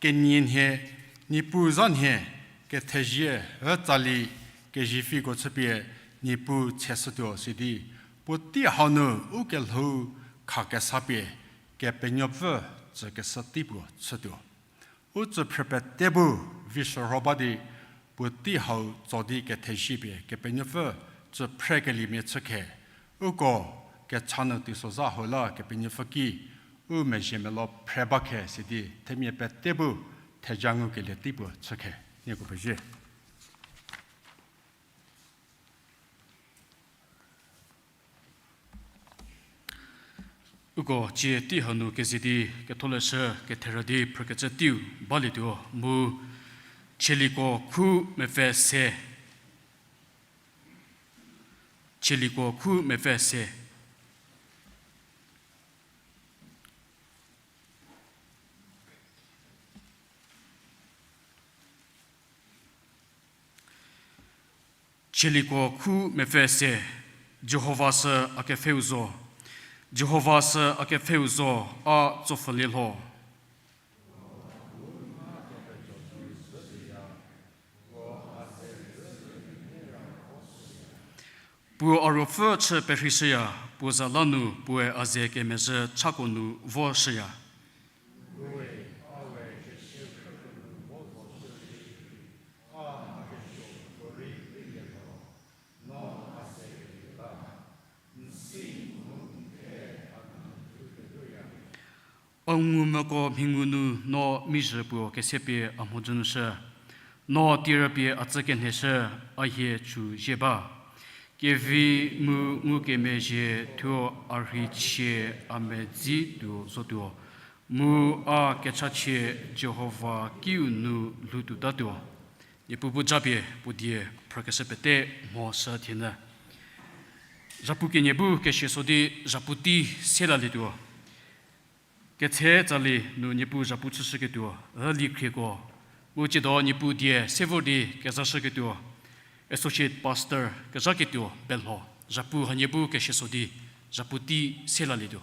kenie nhie, Niepuu zha nhie, kethezie ütsali kezifiko chüpie Niepuu tsheshütuo sidi, puotei hau nu u kelhou khakesapie Kepenuopfü tsükeshü tei puo chütuo. U tsüphrü pete bu vi shürho ba di puotei hau tso di kethezie pie Kepenuopfü tsüphrekeliemia chükhe, uko kecha nu teisozha hau la Kepenuopfü ki u mezhie melo phre ba khe sidi themia pete bu theja ngukelie tei puo chükhe. Nieko pezie. Uko cie tei hanu keze di ketholeshü ketherü di phrükecü teiu balietuo mu Tsaliko khu mepfü se. Tsaliko khu mepfü se. Tsaliko khu mepfü se. Jihova sü a kepfheu zo. Jihova sü a kepfheu zo, a tsopfhülie lho. Puo a ruopfü chü perheishüya, puo za la nu puoe a ze kemezhü chako nu voshüya. A ngumvüko mhingu nu no mizhü puo kesepie a mhodzü nu shü. No tierüpie a tsü kenheshü, a hie chü zie ba. Kevi mu ngukemezhie thuo a rheichie a medzi tuo zotuo. Mu a kechachie Jihova kiu nu lhoutuotatuo. Niepuu bu japie puo die phrükeshü pete mhoshü thienyü. Zhapu kenie bu kesie so di zhapu tei se lalietuo. Ketse tsali nu Niepuu zhapu chüshüketuo, üli khrieko, mu tsiedo Niepuu die se vor di kezashüketuo, Associate Pastor kezhaketuo pelho, zhapu hanie bu kesie so di, zhapu tei se lalietuo.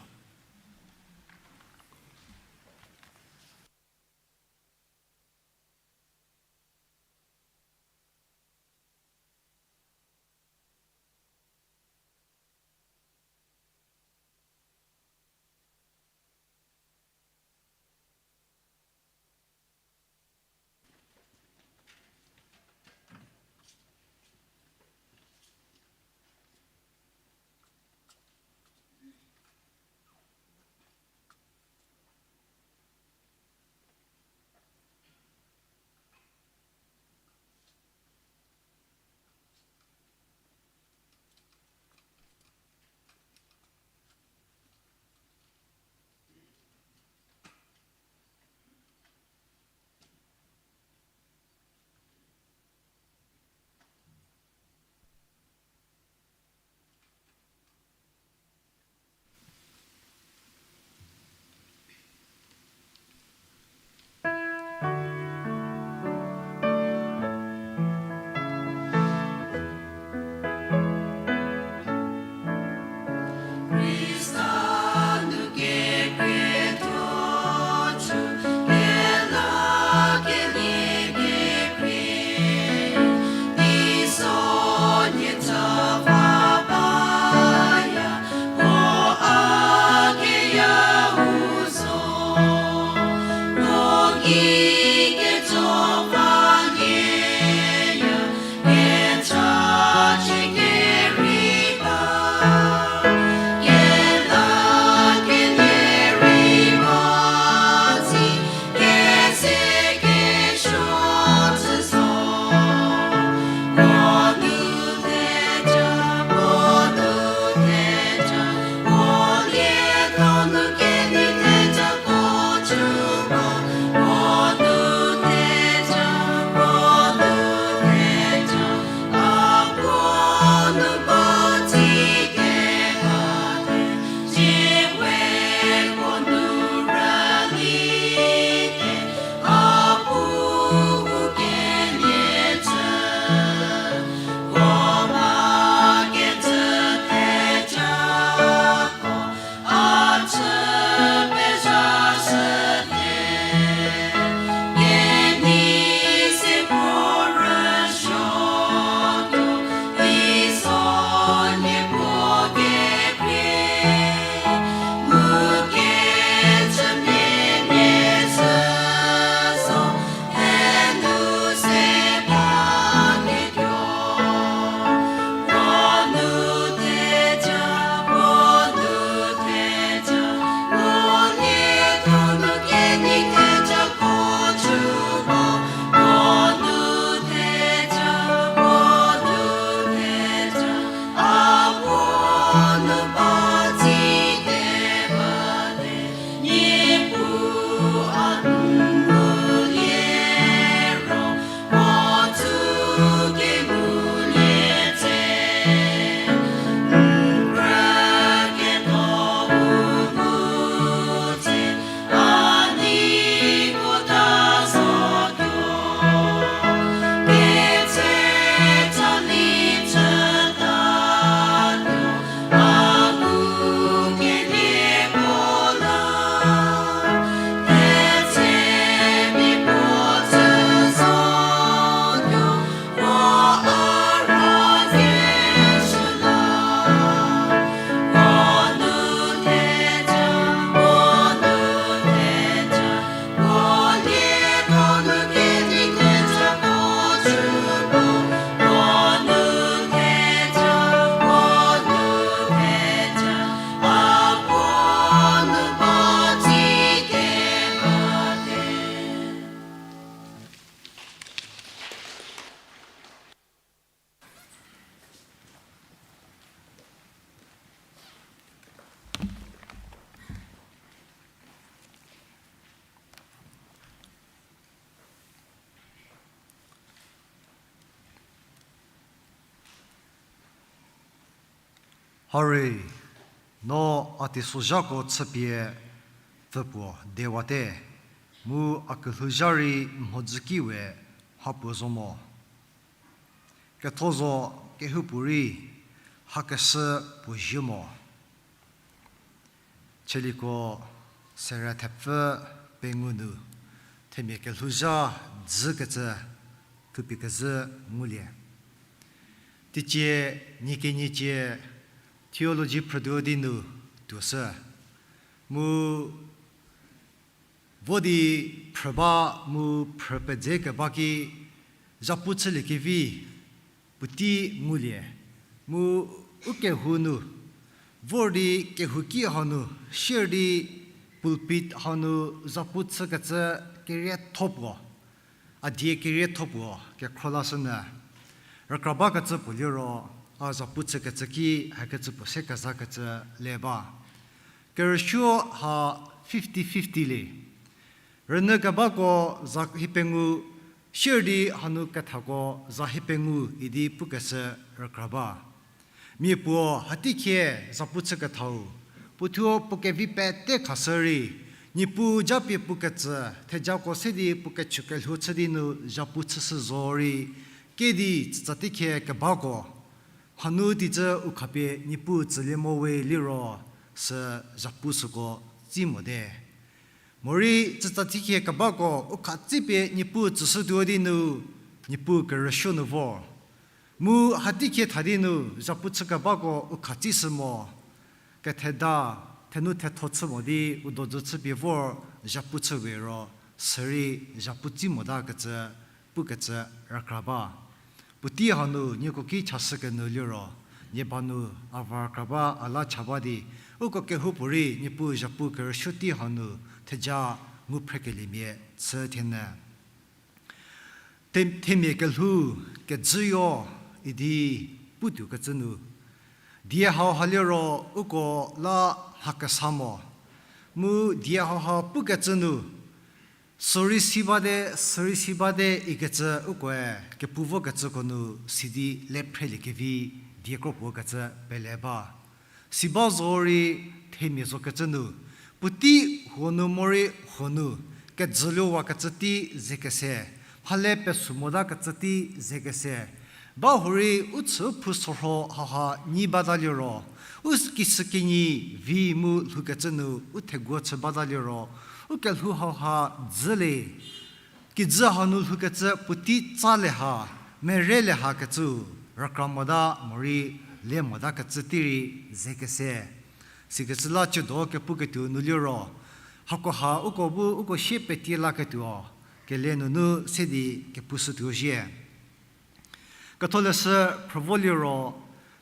Hare, no a teisozhako chüpie pfüpuo dewate, mu a kelhouzha rei mhodzü ki we mhapuo zo mo. Ketho zo kehoupuorei hakeshü puo zhie mo. Chieliko sere thepfü pengou nu themia kelhouzha dzükecü thupie kezhü ngulie. Teicie, nie keniecie theology phrütuo di nu tuoshü. Mu vo di phrü ba mu phrü pedze keba ki zhapu chüliekevi puotei ngulie. Mu u kehou nu, vor di kehouki hau nu, sier di pulpit hau nu zhapu chükecü kerietho puo, a die kerietho puo kekhro lashünyü. Rükra bakecü puo liro, a zhapu chükecü ki hakecü puo se kezakecü le ba. Kerüsuo ha fifty fifty le. Rünyü kebako za hiepengou, sier di hanu kethako za hiepengou idi pukeshü rükra ba. Mia puo hateikhie zhapu chükethau, puothuo puo kevi pete khashü rei, Niepuu japie pukecü, thejako se di puo kechükelho chü di nu zhapu chüshü zorei, kedi tsütsa teikhie kebako, hanu teicü u khapie Niepuu tsülie mo we liro, sü zhapu süko tsi mote. Morei tsütsa teikhie kebako u khatsipie Niepuu tsüshütuo di nu, Niepuu kerüsuo nu vor. Mu hateikhie tha di nu zhapu chükebako u khatsishü mo, ketheda, thenu thetho chü mo di u dojü chüpie vor zhapu chü we ro, sürei zhapu tsi motakecü, pukecü rükra ba. Puotei hanu nieko ki chashükenyü liro, nie ba nu a va rükra ba a la cha ba di, uko kehoupuorei Niepuu zhapu kerüsuo tei hanu theja ngu phrekeliemia chü thienyü. Them-, themia kelhou kejüyo idi putuokecü nu, die hauha liro uko la mha kesa mo. Mu die hauha pukecü nu, sürei si bate, sürei si bate ikecü ukoe kepu vokecüko nu sidi le phrelie kevi die kro puo kecü pele ba. Si ba zorei themia zokecü nu, puotei huo nu morei huo nu, kejülio wakecü tei ze kese, mhale pesu motakecü tei ze kese, ba hurei u chü phou sorho hauha nyi bata liro, u kishükinyi vi mu lhoukecü nu u theguo chü bata liro, u kelhou hauha dzü le, kijü hanu lhoukecü puotei tsa le ha, mere le ha kecü, rükra mota morei le motakecü tei rei ze kese. Sikecü la chüdo kepuketuo nu liro, hakoha uko bu uko sie petie laketuo, kele nunu se di kepushütuo zhie. Ketholeshü phrü vo liro,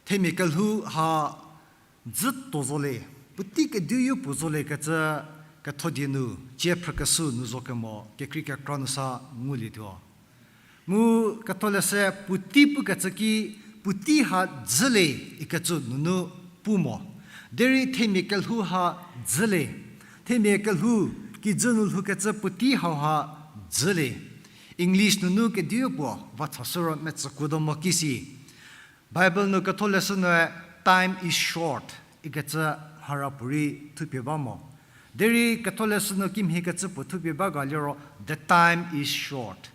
themia kelhou ha dzü tuo zo le, puotei kediu puo zo le kecü ketho die nu, cie phrükeshü nu zo kemo, kekrei kekra nu sa ngulietuo. Mu ketholeshü puotei pukecü ki, puotei ha dzü le ikecü nunu pu mo. Derei themia kelhou ha dzü le, themia kelhou kijü nu lhoukecü puotei hauha dzü le. English nunu kediu puo va chashü ro metsükuo do mo kisi. Bible nu ketholeshü nue time is short ikecü mhara puorei thupie ba mo. Derei ketholeshü nu kimhiekecü puo thupie ba ga liro the time is short.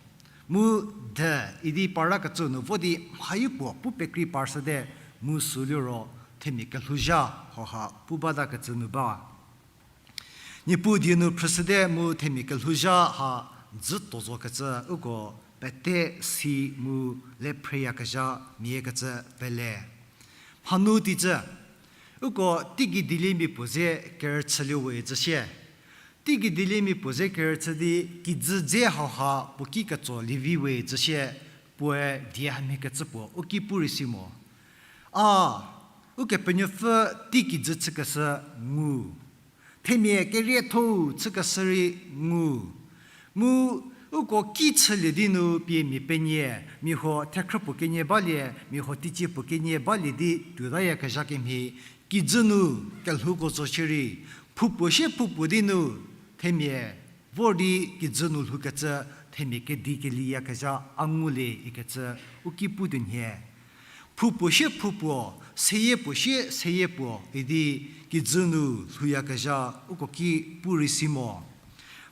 Mu the idi parakecü nu vo di mhayi puo pu pekrei parshüte mu sü liro themia kelhouzha hauha pu batakecü nu ba. Niepuu die nu phrüshüte mu themia kelhouzha ha dzü tuo zokecü uko pete si mu le phreyakezha mia kecü pele. Mhanu teicü, uko teigei dieliemia puo ze kerüchülie we zhü sie. Teigei dieliemia puo ze kerüchü di kijü dze hauha puo ki ketso lievi we zhü sie, puoe die hamhie kecü puo u ki pu rei si mo. A, Ukepenuopfü teikijü chükeshü ngu. Themia kerietho-u chükeshü rei ngu. Mu uko ki chülie di nu pie mia penie, mia huo thekhrü puo kenie balie, mia huo teicie puo kenie balie di tuotayakezha kemhie, kijü nu kelhouko zo shierei, phoupuo sie phoupuo di nu, themia vor di kijü nu lhoukecü, themia kedi keliyakezha a ngulie ikecü u ki putuo nhie. Phu puo sie phu puo, seyie puo sie seyie puo idi kijü nu lhouyakezha uko ki pu rei si mo.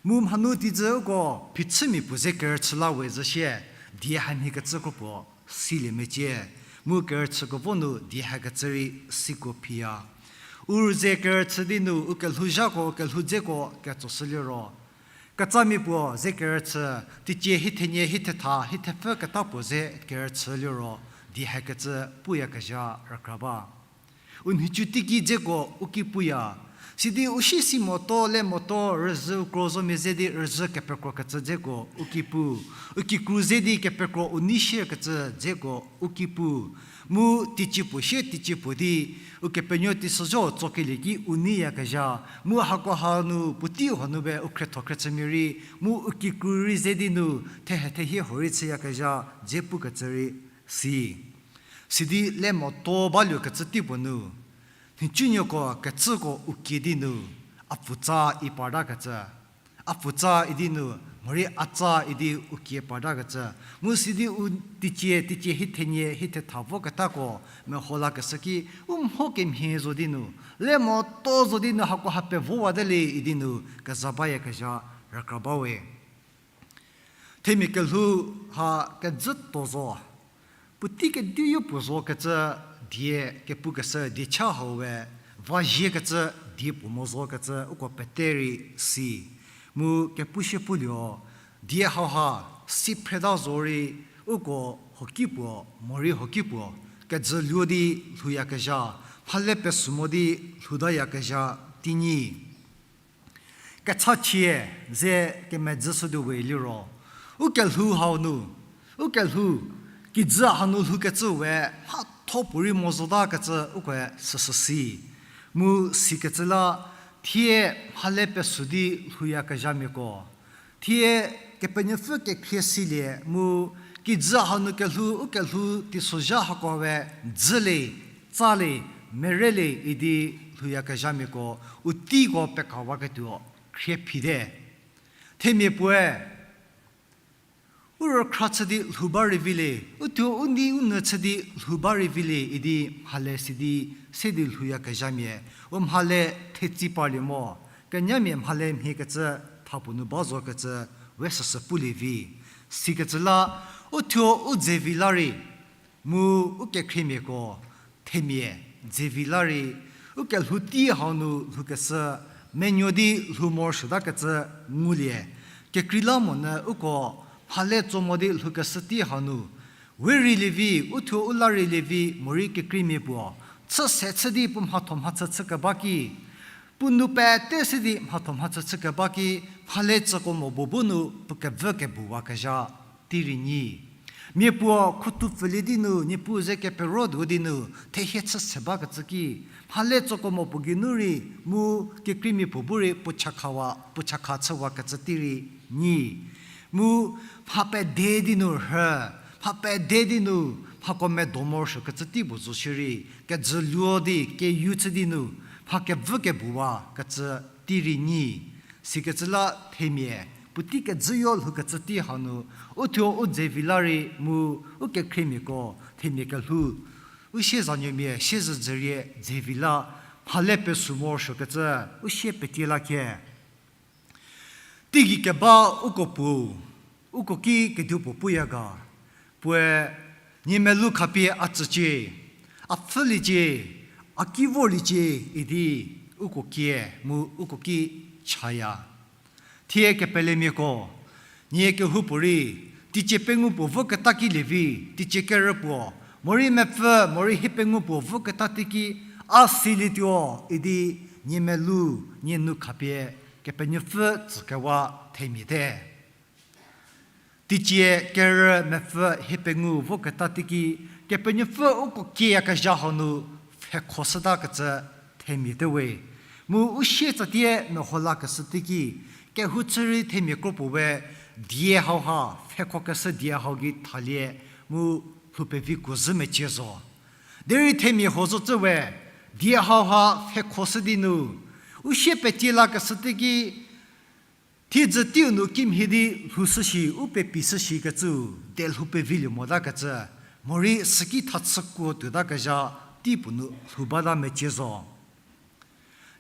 Mu mhanu tijü uko phichümia puo ze kerüchü la we zhü sie, die hamhiekecü kropuo silie mecie. Mu kerüchüko vo nu die hakecü rei siko phiya. U rüze kerüchü di nu u kelhouzhako, u kelhou dzeko ketsoshü liro, ketsamia puo ze kerüchü, teicie hiethenie, hiethetha, hiethepfü keta puo ze kerüchü liro, die hakecü puyakezha rükra ba. U nhicu teiki dzeko u ki puya. Sidi u sie si moto, le moto, rüzhü u kro zomia ze di rüzhü kepekrokecü dzeko u ki pu. U kikru ze di kepekro u nei shierkecü dzeko u ki pu. Mu teicie puo sie teicie puo di, ukepenuo teisozho tsokelie ki u neiyakezha. Mu hakoha nu puotei hanu be u khrietho khriechümia rei, mu u kikru rei ze di nu, thehe thehie huo rei chüyakezha, dze pukecü rei si. Sidi le moto baluokecü teipuo nu, nhicunuoko kecüko u kie di nu, a pfutsa i partakecü. A pfutsa idi nu, morei a tsa idi u kie partakecü. Mu sidi u teicie, teicie hiethenie, hiethetha voketako meho lakeshü ki, u mho kemhie zo di nu, le moto zo di nu hako ha pevowate le idi nu, keza bayakezha rükra bawe. Themia kelhou ha kejüto zo. Puotei kediu puo zokecü die kepukeshü diecha hau we, va ziekecü die puo mo zokecü uko pete rei si. Mu kepu sie pulio, die hauha si phreta zorei uko hoki puo, morei hoki puo, kejü luo di lhouyakezha, mhale pesü mo di lhoutayakezha teinyi. Kechachie ze kemedzü shütuo we liro, u kelhou hau nu, u kelhou, kijü hanu lhoukecü we mhatho puorei mo zotakecü ukoe süsü si. Mu sikecü la, thie mhale pesü di lhouyakezhamiako, thie Kepenuopfü kekhrie silie mu kijü hanu kelhou, u kelhou teisozha hako we dzülie, tsalie, merülie idi lhouyakezhamiako, u teiko pekawaketuo khrie phite. Themia puoe, u rükhra chü di lhou ba rei vilie, u thuo u nei u nyü chü di lhou ba rei vilie idi mhale sidi se di lhouyakezhamia, u mhale thetsi parlie mo, kenyamia mhale mhiekecü thapuo nu ba zokecü we süsü pulie vi. Sikecü la, u thuo u dzevi la rei, mu u kekhriemiako, themia, dzevi la rei, u kelhou tei hau nu lhoukeshü, menuo di lhou morosuotakecü ngulie, kekreilamonyü uko mhale tso mo di lhoukeshü tei hau nu, we reilie vi, u thuo u la reilie vi, morei kekreimia puo, chü se chü di puo mhatho mhachü chükeba ki, puo nou pete se di mhatho mhachü chükeba ki, mhale tsüko mo buobu nu puo kevü kebuwakezha tei rei nyi. Mia puo khutupfülie di nu, Niepuu ze keperotuo di nu, thehie chü se bakecü ki, mhale tsüko mo puo geinu rei, mu kekreimia puo bu rei puo chakhawa, puo chakha chüwakecü tei rei nyi. Mu mha pede di nu rhü, mha pede di nu, mhako medo morosuokecü tei puo zo shierei, kejü luo di keyu chü di nu, mha kevü kebuwakecü tei rei nyi. Sikecü la themia, puotei kejüyo lhoukecü tei hau nu, u thuo u dzevi la rei mu u kekhriemiako, themia kelhou, u siezanuomia siezedzürie dzevi la, mhale pesü morosuokecü, u sie petie la khie. Teigei keba uko puo, uko ki kedipuo puya ga, puoe nie melou khapie a tsücie, a pfhüliecie, a ki vorliecie idi uko kie mu uko ki chaya. Thie kepelemiako, nie kehoupuorei, teicie pengou puo voketa ki lievi, teicie kerü puo, morei mepfü, morei hiepengou puo voketa teiki, a silietuo idi nie melou, nie nou khapie, Kepenuopfü tsükewa themia te. Teicie kerü mepfü hiepengou voketa teiki, Kepenuopfü uko kieyakezha hau nu pfhekhoshütakecü themia te we. Mu u sietsatie meho lakeshü teiki, kehou chü rei themia kropuo we, die hauha pfhekhokeshü die hau gei thalie, mu lhou pevi kuo zhü mecie zo. Derei themia huo zocü we, die hauha pfhekhoshü di nu, u sie petie lakeshü teiki, thiedzü teiu nu kimhie di lhoushü shi, u pepi shü shikecü, de lhou pevilie motakecü, morei süki thachükuo tuotakezha tei puo nu lhou bata mecie zo.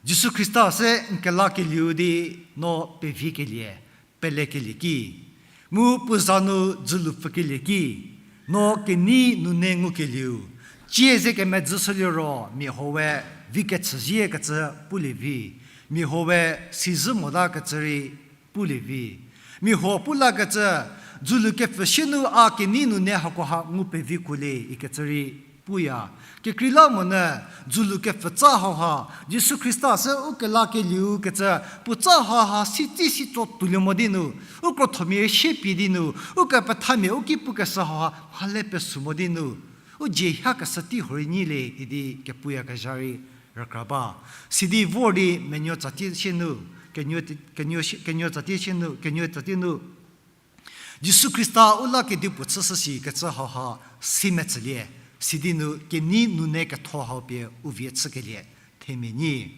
Jisu Khrista se n kelakelieu di no pevikelie, pelekelie ki, mu puo za nu dzülu pfükelie ki, no kenei nune ngukelieu, cie ze kemedzü shüliro mia huoe vi kechüziekecü pulie vi, mia huoe sizhü motakecü rei pulie vi. Mia huo pu lakecü, dzülu kepfü sie nu a kenei nune hakoha ngu pevikuolie ikecü rei puya. Kekreilamonyü dzülu kepfü tsa hauha, Jisu Khrista se u kelakelieu kecü, puo tsa hauha si tsi si tso tuolie mo di nu, u krothomia sie pie di nu, u kepethamia u ki pukeshü hauha mhale pesü mo di nu, u dzie hiakeshü tei huorei nyilie idi kepuyakezha rei rükra ba. Sidi vor di menuo tsatie sie nu, kenuo tsatie sie nu, kenuo tsatie nu, Jisu Khrista u la kedipuo chüshü sikecü hauha si metsülie, sidi nu kenei nune ketho hau pie u vie chükelie, themia nyi.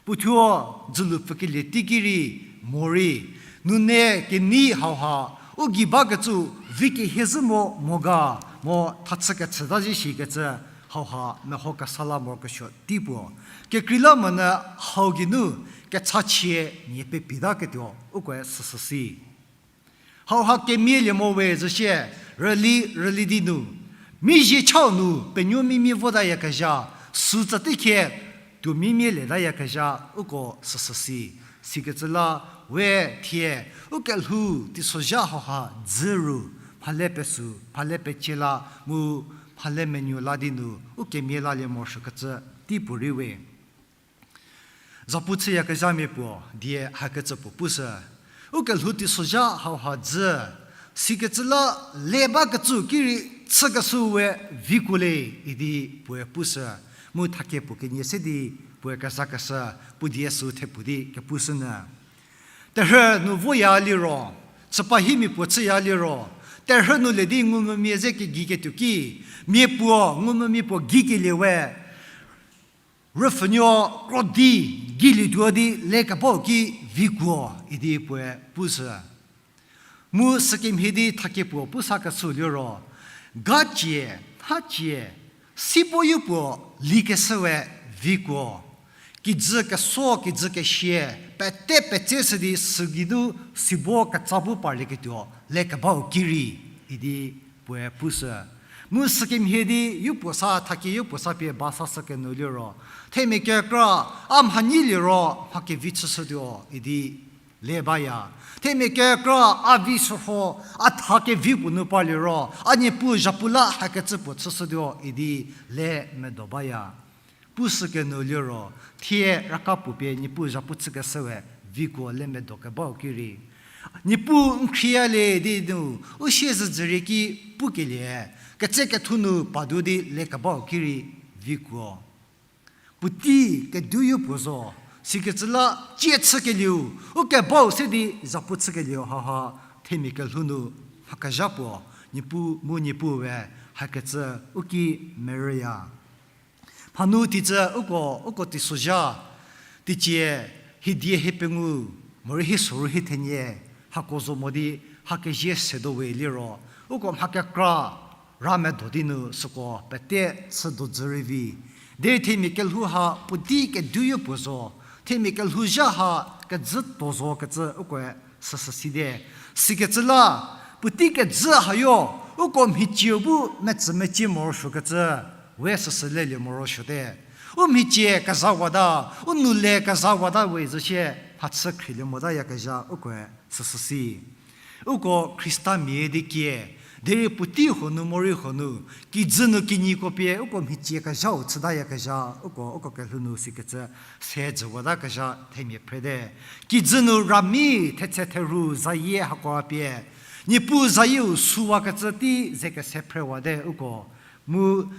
Puothuo dzülu pfükelie teiki rei, morei, nune kenei hauha, u gei bakecü vi kehie zhü mo mo ga, mo thachü kechüta zhie shikecü hauha meho kesa la morokesuo tei puo. Kekreilamonyü hau geinu kechachie nie pepitaketuo ukoe süsü si. Hauha kemielie mo we zhü sie, rüli rüli di nu, mi zie chau nu penuo mimie votayakezha, sü tsatekhie tuo mimie lietayakezha uko süsü si. Sikecü la we thie, u kelhou teisozha hauha dzü ru, mhale pesü, mhale pecie la mu mhale menuo la di nu u kemie lalie morosuokecü tei puorei we. Zapu chüyakezhamia puo die hakecü puo pushü. U kelhou teisozha hauha dzü, sikecü la le bakecü ki rei chükeshüu we vikuo le idi puoe pushü. Mu thakie puo kenie se di puoe kezakeshü, puo die sü thepu di kepushünyü. Terhü nu voya liro, chüpahimia puo chüya liro, terhü nu le di ngumvümia ze kegei ketuo ki, mia puo ngumvümia puo geikelie we, rüpfhünuo krodi geilietuo di lekebau ki vikuo idi puoe pushü. Mu sükemhie di thakie puo pusakeshü liro, gacie, hacie, sibo yopuo likeshüwe vikuo. Kijü keso, kijü kesie, pete petseshü di sügeinu sibo ketsa bu parlieketuo lekebau ki rei idi puoe pushü. Mu sükemhie di yopuo sa, thakie yopuo sa pie ba sashü kenyü liro, themia kekra, a mhanyi liro mha kevi chüshütuo idi le baya. Themia kekra a vi shürho, a tha kevi puo nu parliro, a Niepuu zhapu la hakecü puo chüshütuo idi le medo baya. Pushü kenyü liro, thie raka puo pie Niepuu zhapu chükeshüwe vikuo le medo kebau ki rei. Niepuu n khrieyalie di nu, u siezedzürie ki pukelie, ketsekethu nu padu di lekebau ki rei vikuo. Puotei keduyo puo zo, sikecü la cie chükelieu, u kebau se di zhapu chükelieu haha, themia kelhou nu mha kezha puo, Niepuu mu Niepuue hakecü u ki merüya. Mhanu teicie uko, uko teisozha, teicie hidie hie pengou, morei hie soru hie thenie, hako zo mo di, hakezie sedo we liro, uko mha kekra ra medo di nu süko pete chü dodzü rei vi. Derei themia kelhou ha puotei keduyo puo zo, themia kelhouzha ha kejü to zo kecü ukoe süsü sidi. Sikecü la, puotei kejü hayo, uko mhicieu bu metsü mecie morosuokecü, we süsü lelie morosuote. U mhicie kezhawata, u nou le kezhawata we zhü sie, mhachü khrielie motayakezha ukoe süsü si. Uko Khristamia di kie, derei puotei huo nu morei huo nu, kijü nu kinyiko pie uko mhicie kezhau chütayakezha, uko, uko kelhou nu sikecü se jüwatakezha themia phrete. Kijü nu rami thetse therhu zayie hakoa pie, Niepuu zayieu süwakecü tei ze kese phrewate uko. Mu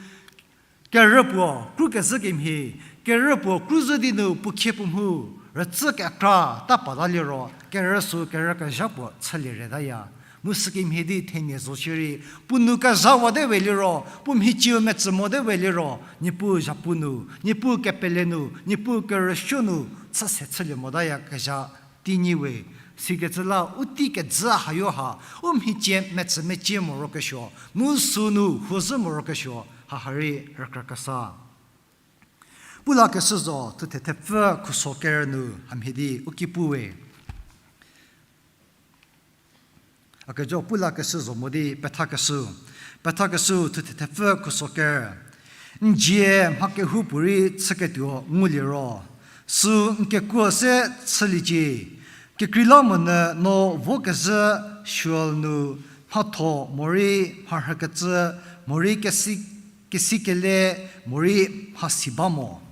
kerü puo kru kezhü kemhie, kerü puo kru zhü di nu puo khie puo mhu rütsü kekra ta pata liro, kerü sü kerü kezha puo chülie retaya. Mu sükemhie di themia zo shierei, puo nou kezhawate we liro, puo mhicieu metsü mote we liro, Niepuu zhapu nu, Niepuu kepele nu, Niepuu kerüsuo nu, chüse chülie motayakezha tei nyi we, Sikecü la u tei kejü hayo ha, u mhicie metsü mecie morokesuo, mu sünu huzhü morokesuo, haha rei rükrakesa. Pulakeshü zo thuthe thepfü khuso ker nu hamhie di u ki puwe. A kejo pulakeshü zo mo di pethakeshü. Pethakeshü thuthe thepfü khuso ker. N zie mha kehoupuorei chüketuo ngulie ro, sü n kekuo se chüliecie. Kekreilamonyü no vokezhü Sheol nu mhatho morei mharhükecü morei kesi, kesikele morei mhasi ba mo.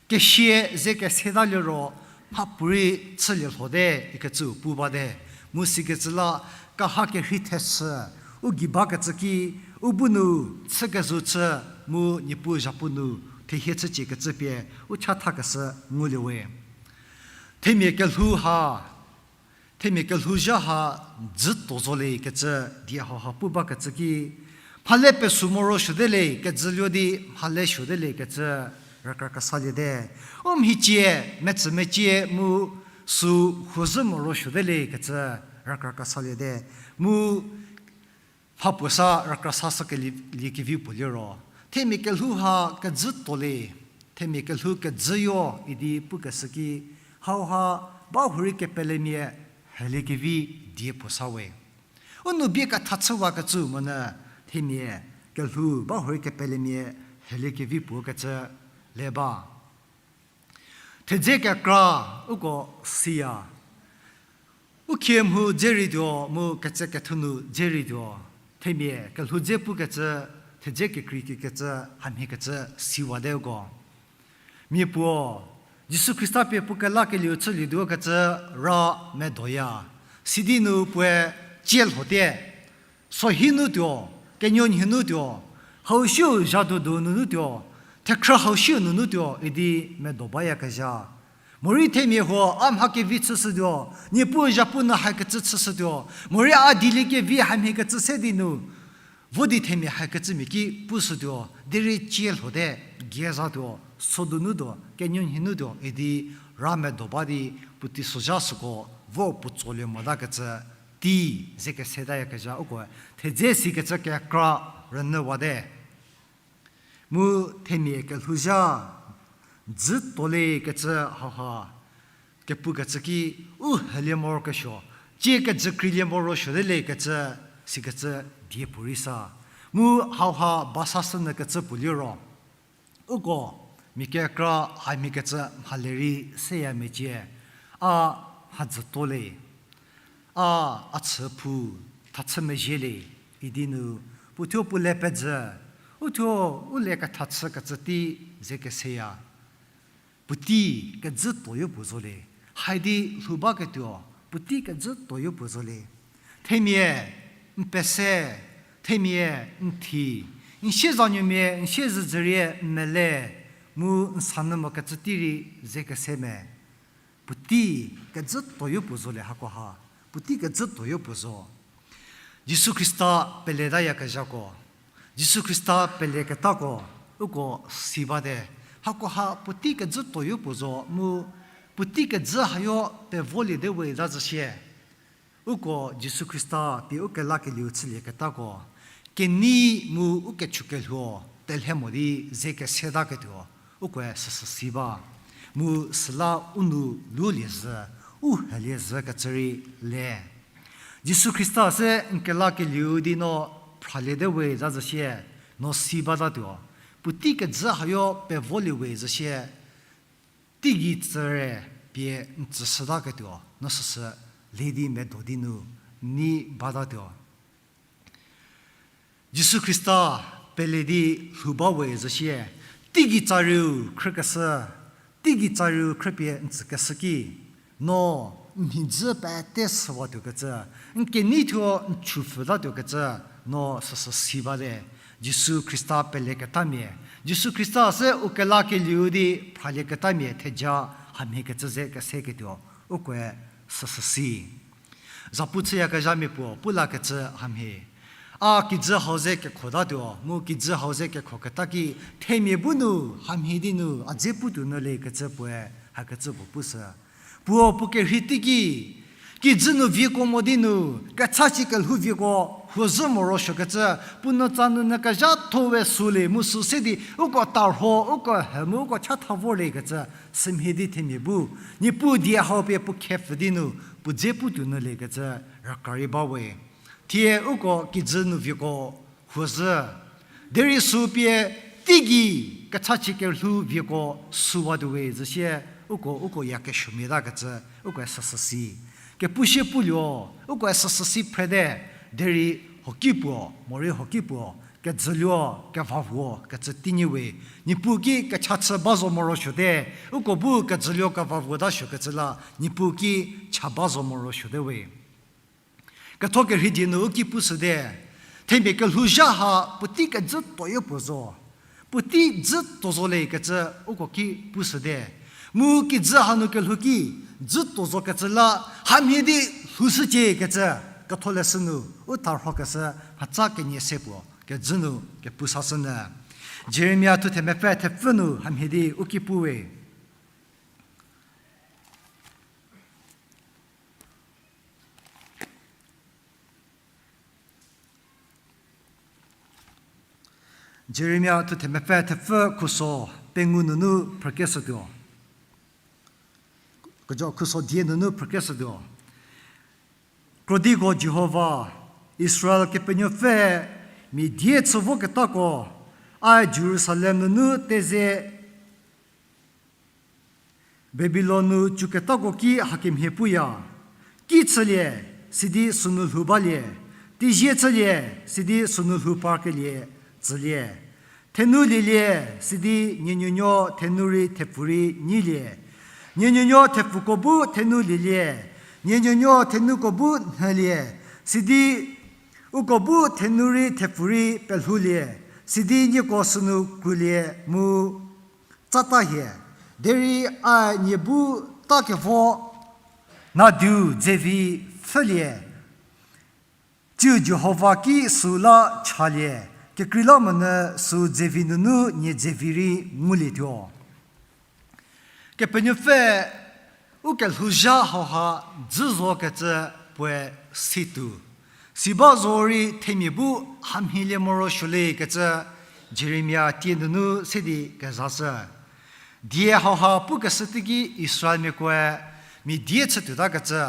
Kesia ze keseta liro mhapuorei chülie lhote ikecüu pu bate. Mu sikecü la kaha kerhei theshü, u gei bakecü ki, u bu nu chükezhü chü, mu Niepuu zhapu nu thehie chüciekecü pie u chathakeshü ngulie we. Themia kelhou ha, themia kelhouzha ha dzüto zo le kecü di hauha pu bakecü ki, mhale pesu morosuote le kecü luo di mhale suote le kecü rükrakesaliete. U mhicie metsü mecie mu sü huzhü morosuote le kecü rükrakesaliete. Mu mhapuo sa rükrasashükelie, liekevi puo liro, themia kelhou ha kedzüto le, themia kelhou kedzüyo idi pukeshü ki, hauha bahurei kepelemia heliekevi die puo sa we. U nou bie ketha chüwakecü monyü themia kelhou bahurei kepelemia heliekevi puo kecü le ba. Thedze kekra uko siya. U khie mhu dze rei tuo, mu ketse kethu nu dze rei tuo. Themia kelhou dze pukecü, thedze kekrei kikecü, hamhiekecü siwate uko. Mia puo, Jisu Khrista pie puo kelakelieu chülietuo kecü ra medoya. Sidi nu puoe cie lhote. Sohi nu tuo, kenuonhie nu tuo, hausiu zhadudu nunu tuo, thekhrü hausiu nunu tuo idi medo bayakezha. Morei themia huo a mha kevi chüshütuo, Niepuu zhapu nu hakecü chüshütuo, morei a dieliekevi hamhiekecü se di nu vo di themia hakecümia ki pushütuo, derei cie lhote, geiza tuo, sodu nu tuo, kenuonhie nu tuo idi ra medo ba di puotei sozha süko vo puo tsolie motakecü tei ze kesetayakezha uko thedze sikecü kekra rünyüwate. Mu themia kelhouzha dzüto le kecü hauha kepukecü ki u helie morokesuo, cie kejükreilie morosuote le kecü sikecü die puorei sa. Mu hauha basashünyükecü puo liro uko mia kekra hamhiekecü mhale rei seya mecie, a mhadzüto le, a a chüphou thachü mezhie le, idi nu puothuo puo le pezhü, uthuo u le kethachükecü tei ze keseya. Puotei kejütoyo puo zo le, haidi lhou baketuo, puotei kejütoyo puo zo le. Themia n pese, themia n thi, n siezanuomia n siezedzürie n mele, mu n sanyü mokecü tei rei ze kese me. Puotei kejütoyo puo zo le hakoha, puotei kejütoyo puo zo. Jisu Khrista peletayakezhako, Jisu Khrista peleketako, uko si bate. Hakoha puotei kejütoyo puo zo mu puotei kejü hayo pevoliete we zazhü sie. Uko Jisu Khrista pie u kelakelieu chülieketako, kenei mu u kechukelhuo telhe mo di ze kesetaketuo, ukoe süsü si ba. Mu süla u nou lulie zhü, u helie zhükecü rei le. Jisu Khrista se n kelakelieu di no phraliete we zazhü sie, no si batatuo. Puotei kejü hayo pevolie we zhü sie, teigei tsüre pie n tsüshütaketuo, no süsü le di medo di nu nei batatuo. Jisu Khrista pele di lhou ba we zhü sie, teigei tsariu khrükeshü, teigei tsariu khrüpie n tsükeshü ki, no n mhidzü pete shüwatuokecü, n kenei thuo n chupfhütatuokecü, no süsü si bate. Jisu Khrista peleketamia, Jisu Khrista se u kelakelieu di phralieketamia theja hamhiekecü ze keseketuo, ukoe süsü si. Zapu chüyakezhamia puo pu lakecü hamhie. A kijü hau ze kekhotatuo, mu kijü hau ze kekhoketa ki, themia bu nu, hamhie di nu, a dze putuo nu le kecü puoe, hakecü puo pushü. Puo puo kerhei teiki, Kijü nu vieko mo di nu, kecha si kelhou vieko, huo zhü morosuokecü, puo nutsa nunu kezhatho we sülie mu sü se di, uko tarho, uko he mu, uko chatha vorliekecü, sümhie di themia bu, Niepuu die hau pie puo khepfü di nu, puo dze putuo nyüliekecü, raka rei ba we. Thie uko kijü nu vieko, huo zhü. Derei sü pie teigei kecha si kelhou vieko süwatuo we zhü sie uko, uko ya kesuomia takecü, uko süsü si. Kepu sie puo luo, uko süsü si phrete, derei hoki puo, morei hoki puo, kejüluo, keva vuo, kecü teinyi we. Niepuu ki kecha chü ba zo morosuote, uko bu kejüluo keva vuo ta suokecü la, Niepuu ki cha ba zo morosuote we. Ketho kerhei die nu u ki pushüte, themia kelhouzha ha puotei kejütuo yopuo zo. Puotei jütuo zo lekecü uko ki pushüte. Mu kijü hanu kelhou ki jütuo zokecü la hamhie di lhoushücie kecü ketholeshü nu u tarhokeshü mhatsa kenie se puo kejü nu kepu sashünyü. Jeremia thuthe mepfü thepfü nu hamhie di u ki pu we. Jeremia thuthe mepfü thepfü khuso pengou nunu phrükeshütuo. Kejo khuso die nunu phrükeshütuo. Krodiko Jihova, Israel Kepenuopfü, mia die chü voketako, a Jerusalem nunu teze Babilon nu chüketako ki hakemhie puya, ki chülie, sidi sünu lhou balie, teizie chülie, sidi sünu lhou parkelie, tsülie. Thenu lielie, sidi nie nuonuo thenu rei thepfu rei nyilie. Nie nuonuo thepfuko bu thenu lielie, nie nuonuo thenuko bu nhülie, sidi uko bu thenu rei thepfu rei pelhoulie, sidi nieko sünu krulie mu tsata hie, derei a nie bu ta kevo nadiu dzevi pfhülie, tsiu Jihova ki süu la chalie, kekreilamonyü süu dzevi nunu nie dzevi rei ngulietuo. Kepenuopfü u kelhouzha hauha dzü zokecü puoe situo. Si ba zorei themia bu hamhielie morosuolie kecü Jeremia tie nunu se di kezashü. Die hauha pukeshü teiki Israelmiakoe mia die chütuotakecü,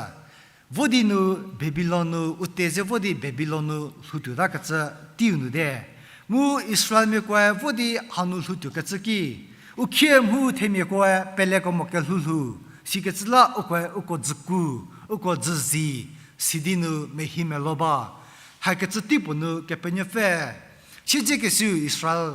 vo di nu Babilon nu u teze vo di Babilon nu lhoutuotakecü teiu nu te. Mu Israelmiakoe vo di hanu lhoutuokecü ki, u khie mhu themiakoe pelekemo kelhou lhou, sikecü la ukoe uko dzüku, uko dzüzi, sidi nu mehi melo ba. Hakecü teipuo nu Kepenuopfü, siedzekesiu Israel,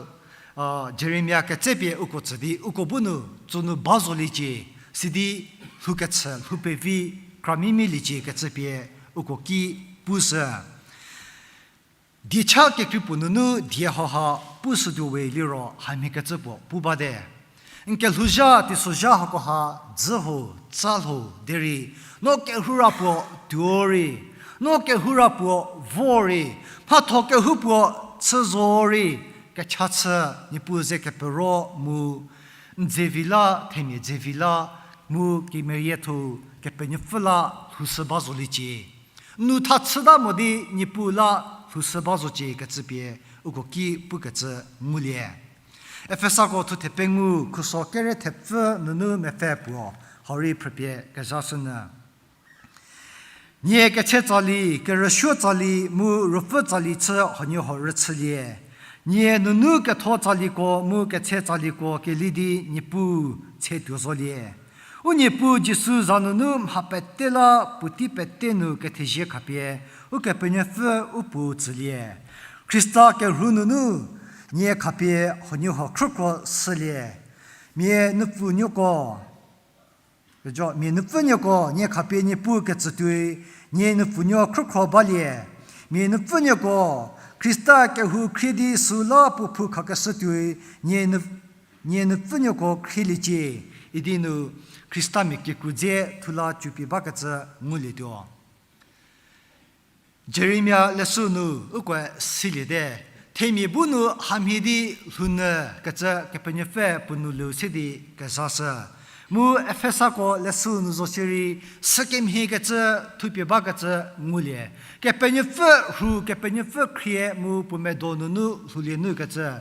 a, Jeremia ketsepie uko tsü di, uko bu nu, tsünu ba zoliecie, sidi lhoukechü, lhou pevi, kramimialiecie kecü pie uko ki pushü. Diecha kekreipuo nunu die hauha pushütuo we liro hamhiekecü puo pu bate. N kelhouzha, teisozha hakoha dzü ho, tsa lho, derei, no kehoura puo tuo rei, no kehoura puo vo rei, mhatho kehoupuo chü zo rei, kecha chü, Niepuu ze kepero mu, n dzevi la, themia dzevi la, mu kemerietho Kepenuopfü la lhoushü ba zoliecie. N nou tha chüta mo di Niepuu la lhoushü ba zocie kecü pie uko ki pukecü ngulie. Efesako thuthe pengou khuso kere thepfü nunu mepfü puo, hau rei phrüpie kezhashünyü. Nie ketse tsali, kerüsuo tsali mu ruopfü tsali chü huoniehuo rüchülie. Nie nunu ketho tsaliko mu ketse tsaliko keli di Niepuu tse tuo zolie. U Niepuu Jisu za nunu mha pete la puotei pete nu kethezie khapie, Ukepenuopfü u Puo tsülie. Khrista kelhou nunu nie khapie huoniehuo khrükhro shülie. Mia nupfunuoko, kejo, mia nupfunuoko nie khapie Niepuu ketsütuoi, nie nupfunuo khrükhro balie. Mia nupfunuoko, Khrista kehou khrie di süu la puo phou khakeshütuoi, nie nu-, nie nupfunuoko khrieliecie, idi nu Khristamia kikru dze thula cupie bakecü ngulietuo. Jeremia leshü nu ukoe siliete, themia bu nu hamhie di lhounyü kecü Kepenuopfü puo nou lhou se di kezashü. Mu Efesako leshü nu zo shierei, sükemhie kecü, thupie bakecü ngulie. Kepenuopfü rhu, Kepenuopfü khrie mu puo medo nunu lhoulie nu kecü.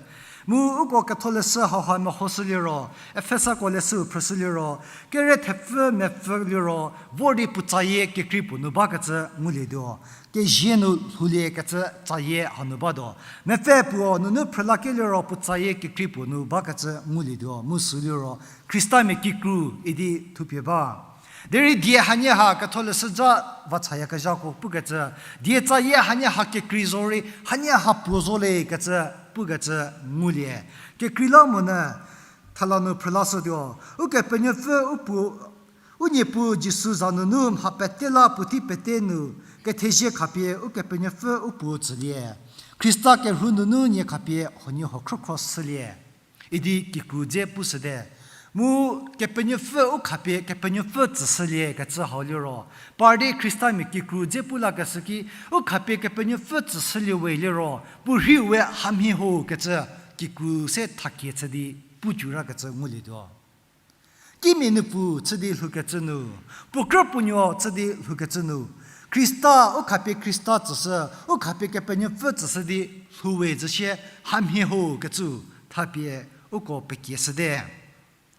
Mu uko ketholeshü hauha mehoshü liro, Efesako leshü phrüshü liro, kere thepfü mepfü liro, vor di puo tsayie kekrei puo nu bakecü ngulietuo. Kezie nu lhoulie kecü tsayie hanu batuo. Mepfü puo nunu phrülakelie ro puo tsayie kekrei puo nu bakecü ngulietuo. Mu sü liro, Khristamia kikru idi thupie ba. Derei die hanie ha ketholeshü ja vachayakezhako pukecü, die tsayie hanie ha kekrei zorei, hanie ha puo zo le kecü pukecü ngulie. Kekreilamonyü, thela nu phrülashütuo, Ukepenuopfü u puo, u Niepuu Jisu za nunu mha pete la puotei pete nu, kethezie khapie Ukepenuopfü u puo tsülie. Khrista kerhu nunu nie khapie huoniehuo khrükhro shülie. Idi kikru dze pushüte. Mu Kepenuopfü u khapie Kepenuopfü tsüshülie kecü hau liro, par di Khristamia kikru dze pu lakeshü ki, u khapie Kepenuopfü tsüshülie we liro, puo rheiu we hamhie ho kecü, kikru se thakie chü di pu cü rakecü ngulietuo. Kimia nupfu chü di lhoukecü nu, puo krü puo nuo chü di lhoukecü nu, Khrista, u khapie Khrista tsüshü, u khapie Kepenuopfü tsüshü di lhou we zhü sie hamhie ho kecü thapie uko pekieshüte.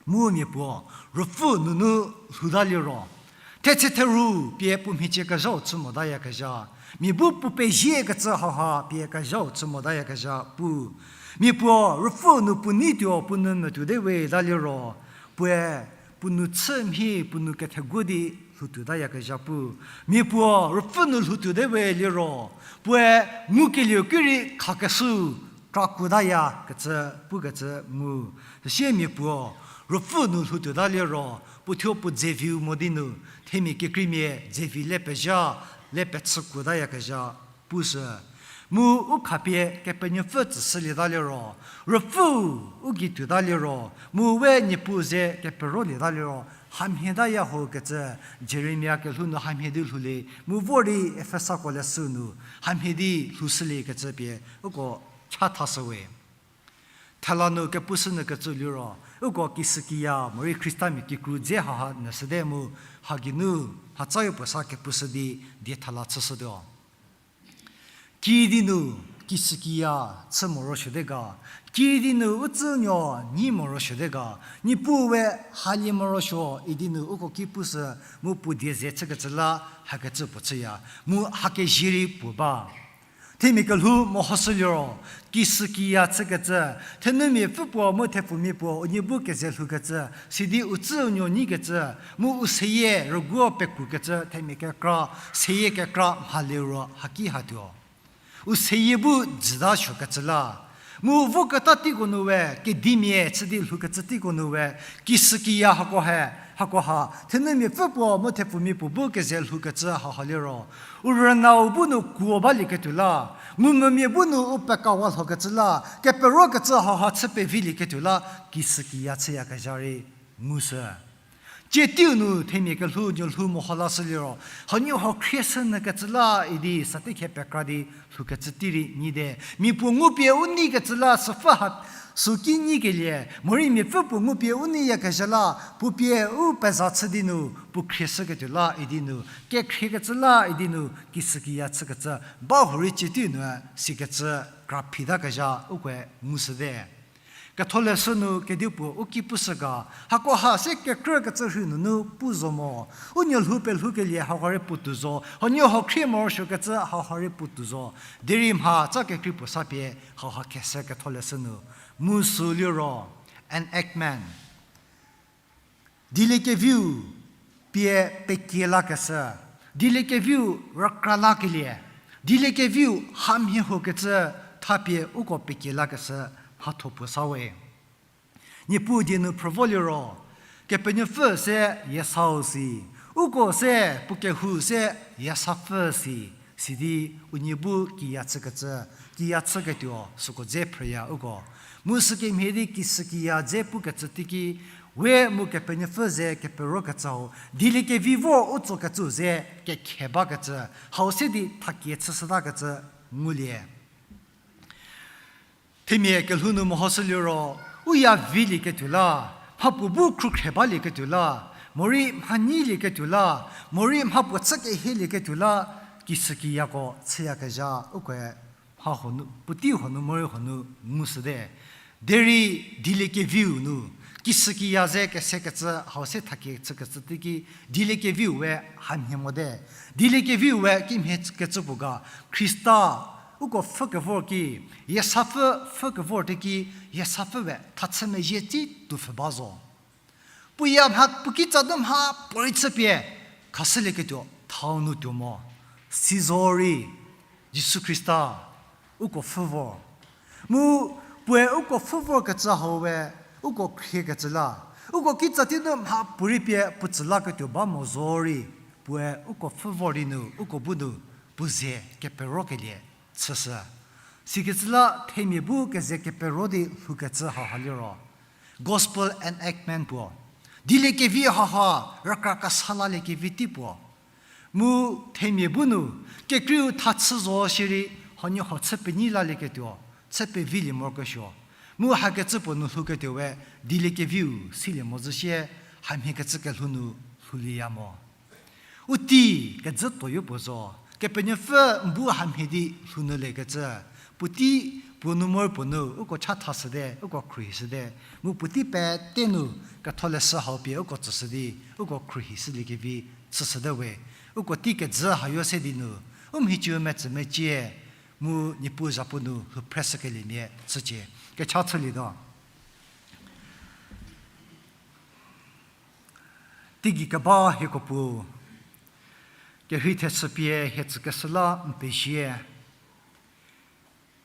Mu mia puo, ruopfü nunu lhouta liro, thetse theru pie puo mhicie kezhau chü motayakezha, mia bu puo pezie kecü hauha pie kezhau chü motayakezha pu. Mia puo, ruopfü nu puo neituo puo nou metuote we ta liro, puoe puo nou chü mhie puo nou ketheguo di lhoutuotayakezha pu. Mia puo, ruopfü nu lhoutuote we liro, puoe ngukelieu ki rei khakeshü kra kuotaya kecü pukecü ngu. Süsie mia puo, ruopfü nu lhoutuota liro, puo thuo puo dzeviu mo di nu, themia kekreimia dzevi le pezha, le pechü kuotayakezha pushü. Mu u khapie Kepenuopfü tsüshülieta liro, ruopfü u gei tuota liro, mu we Niepuu ze keperolieta liro, hamhietaya ho kecü, Jeremia kelhou nu hamhie di lhoulie, mu vor di Efesako leshü nu hamhie di lhoushülie kecü pie uko chathashüwe. Thela nu kepushü nyü kecü liro, uko kishükiya morei Khristamia kikru dze haha nyüshüte mu, ha geinu, mhatsau puo sa kepushü di, die thela chüshütuo. Kiüdi nu kishükiya chü morosuote ga, kiüdi nu u tsünuo nyi morosuote ga, Niepuu we halie morosuo idi nu uko ki pushü mu puo die ze chükecü la hakecü puo chüya, mu hakezhie rei puo ba. Themia kelhou mehoshü liro, kishükiya chükecü, thenumia pfü puo mu thepfumia puo unie bu keze lhoukecü, sidi u tsü u nuo nyikecü, mu u seyie rüguo pekrukecü themia kekra, seyie kekra mhale ro haki hatuo. U seyie bu jüta suokecü la, mu voketa teiko nu we, kedimia chü di lhoukecü teiko nu we, kishükiya hako he, hako ha, thenumia pfü puo mu thepfumia puo bu keze lhoukecü haha liro, u rünau bu nu kuo balieketuo la, ngumvümia bu nu u pekawa lhokecü la, keperokecü haha chü pevilieketuo la, kishükiya chüyakezha rei ngushü. Tsie teiu nu themia kelhou nuolhou meho lashü liro, huoniehuo khrieshü nyükecü la idi satekhe pekra di lhoukecü tei rei nyite. Mia puo ngupie u neikecü la süpfü ha süki nyikelie, morei miapfü puo ngupie u neiyakezha la, puo pie u peza chü di nu, puo khrieshüketuo la idi nu, kekhriekecü la idi nu, kishükiya chükecü, ba hurei tsie teiu nu sikecü kra phitakezha ukoe ngushüte. Ketholeshü nu kedipuo u ki pushü ga, hako ha se kekrükecü rhei nunu pu zo mo, u nuolhou pelhoukelie hauha rei puotou zo, huoniehuo khrie morosuokecü hauha rei puotou zo, derei mha tsa kekrei puo sa pie hauha khese ketholeshü nu, mu sü liro, enactment. Dieliekeviu pie pekie lakeshü, dieliekeviu rükra lakelie, dieliekeviu hamhie hokecü thapie uko pekie lakeshü mhatho puo sa we. Niepuu die nu phrü vo liro, Kepenuopfü se yiesau si, uko se puo kehou se yiesapfü si, sidi unie bu kiya chükecü, kiya chüketuo süko dze phrüya uko. Mu sükemhie di kishükiya dze pukecü teiki, we mu Kepenuopfü ze keperokecü hau, dieliekevi vo u tsokecü ze kekhe bakecü, hau se di thakie chüshütakecü ngulie. Themia kelhou nu mehoshü liro, u ya vilieketuo la, mhapuo bu khrukhre balieketuo la, morei mha nyilieketuo la, morei mhapuo chü kehielieketuo la, kisükiyako chüyakezha ukoe mha huonu, puotei huonu, morei huonu ngushüte. Derei dieliekeviu nu, kisükiya ze kesekecü hau se thakie chükecü teiki, dieliekeviu we hamhie mote. Dieliekeviu we kimhie kecü puo ga, Khrista uko pfhükevor ki, yiesapfü pfhükevor teiki, yiesapfü we thachü mezhie tsi tuopfhü ba zo. Puoya mha puo kitsa nu mha puorei chüpie khashülieketuo thau nu tuo mo. Sizorei Jisu Khrista uko pfhü vor. Mu puoe uko pfhü vorkecü hau we uko khriekecü la, uko kitsa tei nu mha puorei pie puo tsü laketuo ba mo zorei, puoe uko pfhü vor di nu uko bu nu puo ze keperokelie chüshü. Sikecü la themia bu keze kepero di lhoukecü hauha liro, gospel enactment puo. Dieliekevi hauha rükra kesa laliekevi tei puo. Mu themia bu nu, kekreiu thachü zo shierei, huoniehuo chü penyi lalieketuo, chü pevilie morokesuo. Mu hakecü puo nu lhouketuo we, dieliekeviu silie mo zhü sie, hamhiekecü kelhou nu lhoulieya mo. U tei kejü tuoyo puo zo, Kepenuopfü n bu hamhie di lhounyüliekecü, puotei puo nu mor puo nu uko chathashüte, uko khruohishüte, mu puotei pete nu ketholeshü hau pie uko tsüshü di, uko khruohishüliekevi chüshüte we, uko tei kejü hayo se di nu, u mhicie metsü mecie, mu Niepuu zhapu nu lhouphre shükeliemia chücie. Kecha chülietuo. Teigei keba hieko Puo, kerhei thechü pie hie tsükeshü la n pezie.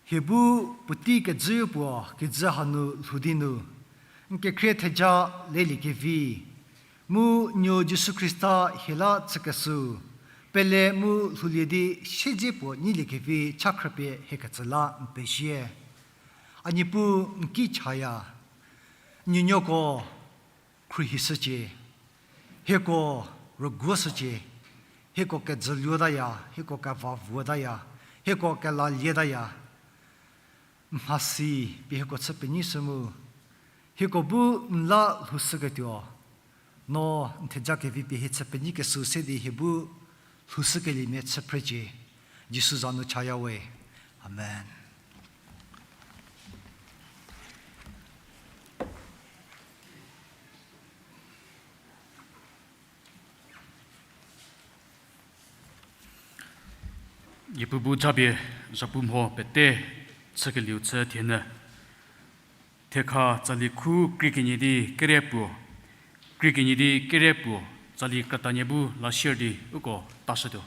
Hie bu puotei kejü puo kijü hanu lhou di nu, n kekhrie theja leliekevi, mu Nuou Jisu Khrista hie la tsükeshüu, pele mu lhoulie di siedze puo nyiliekevi cha khrüpie hiekecü la n pezie. A Niepuu n ki chaya, n nuonuoko khruohishücie, hieko rüguoshücie, hieko kejüluotaya, hieko kevavuotaya, hieko kelalietaya, mhasi pie hieko chü penyishü mu, hieko bu n la lhoushüketuo, no n theja kevi pie hie chü penyikeshüu se di hie bu lhoushükeliemia chü phrecie, Jisu za nu chaya we. Amen. Niepuu bu japie zhapu mho pete chükelieu chü thienyü. Thekha tsali khu krie kenie di kere puo, krie kenie di kere puo, tsali krütanie bu la sier di uko tashütuo.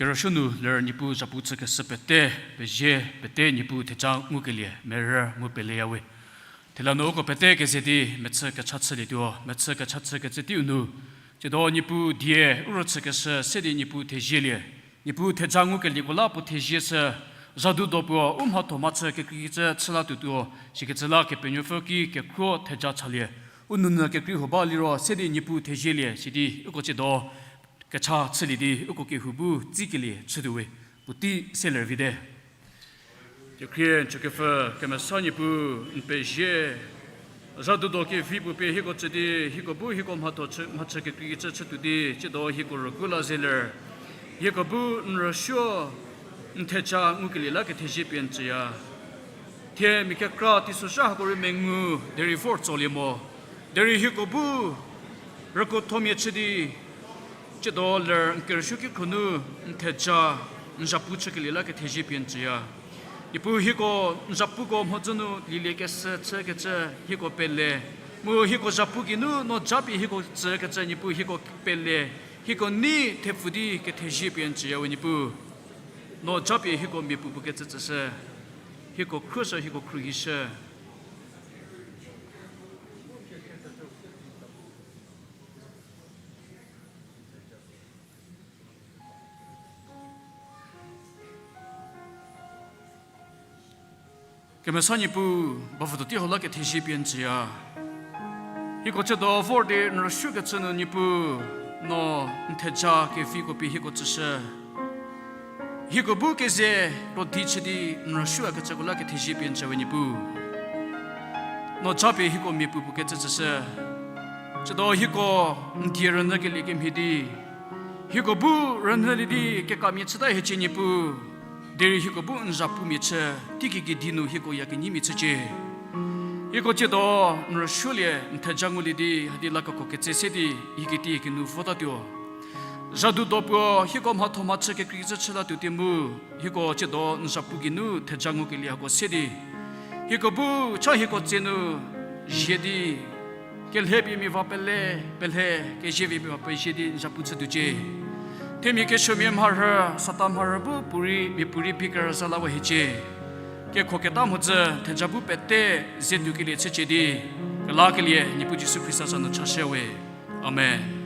Kerüsuo nu ler Niepuu zhapu chükeshü pete, pezie pete Niepuu theja ngukelie merü ngu peleyawe. Thela nu uko pete keze di mechü kecha chülietuo, mechü kecha chükecü teiu nu, tsiedo Niepuu die u rüchükeshü se di Niepuu thezielie. Niepuu theja ngukelieko la puo thezie shü, zhadu do puo u mhatho mhachü kekreikecü chü la tuotuo, sikecü la Kepenuopfü ki kekhruo theja chalie. U nounyü kekrei huo ba liro se di Niepuu thezielie sidi uko tsiedo kecha chülie di uko kehou bu tsikelie chütuowe. Puotei se ler vite. Kekhrie n chükepfü kemesa Niepuu, n pezie. Zhadu do kevi puo pie hieko tsü di, hieko bu hieko mhatho chü, mhachü kekreikecü chütuo di, tsiedo hieko rügu la zeler. Hieko bu n rüsuo, n theja ngukelie la kethezie pie n tsüya. Thie mia kekra teisozha hako rei mengu, derei vor tsolie mo. Derei hieko bu rükuothomia chü di, tsiedo ler n kerüsuo kikru nu n theja, n zhapu chükelie la kethezie pie n tsüya. Niepuu hieko n zhapuko mhodzü nu lieliekeshü chükecü hieko pele. Mu hieko zhapu geinu no japie hieko tsükecü Niepuu hieko pele. Hieko nei thepfu di kethezie pie n tsüyawe Niepuu. No japie hieko miapuo puo kecü tsüshü. Hieko khruoshü, hieko khruohishü. Kemesa Niepuu, bavüdo tei hau la kethezie pie n tsüya. Hieko tsiedo vor di n rüsuokecü nu Niepuu, no n theja keviko pie hieko tsüshü. Hieko bu keze krodi chü di n rüsuokecüko la kethezie pie n tsüwe Niepuu. No japie hieko miapuo puo kecü tsüshü. Tsiedo hieko n die rünyükelie kemhie di, hieko bu rünyülie di kekamia chüta hiecie Niepuu. Derei hieko bu n zhapumia chü, teiki kedi nu hieko ya kenyimia chücie. Hieko tsiedo n rüsuolie n theja ngulie di hadi la keko ketse se di, iketei kinu votatuo. Zhadu do puo hieko mhatho mhachü kekreikecü chü latuo tie mu, hieko tsiedo n zhapu geinu theja ngukelie hako se di, hieko bu cha hieko tse nu zie di, kelhepie mia va pele, pelhe, kezievie mia va pezie di n zhapu chütuocie. Themia kesuomia mharhü, Satan mharhü bu puorei, miapuorei pie kerüza lawa hiecie. Kekhoketa mhodzü theja bu pete ze tuokelie chücie di, kelakelie Niepuu Jisu Khrista za nu chashüwe. Amen.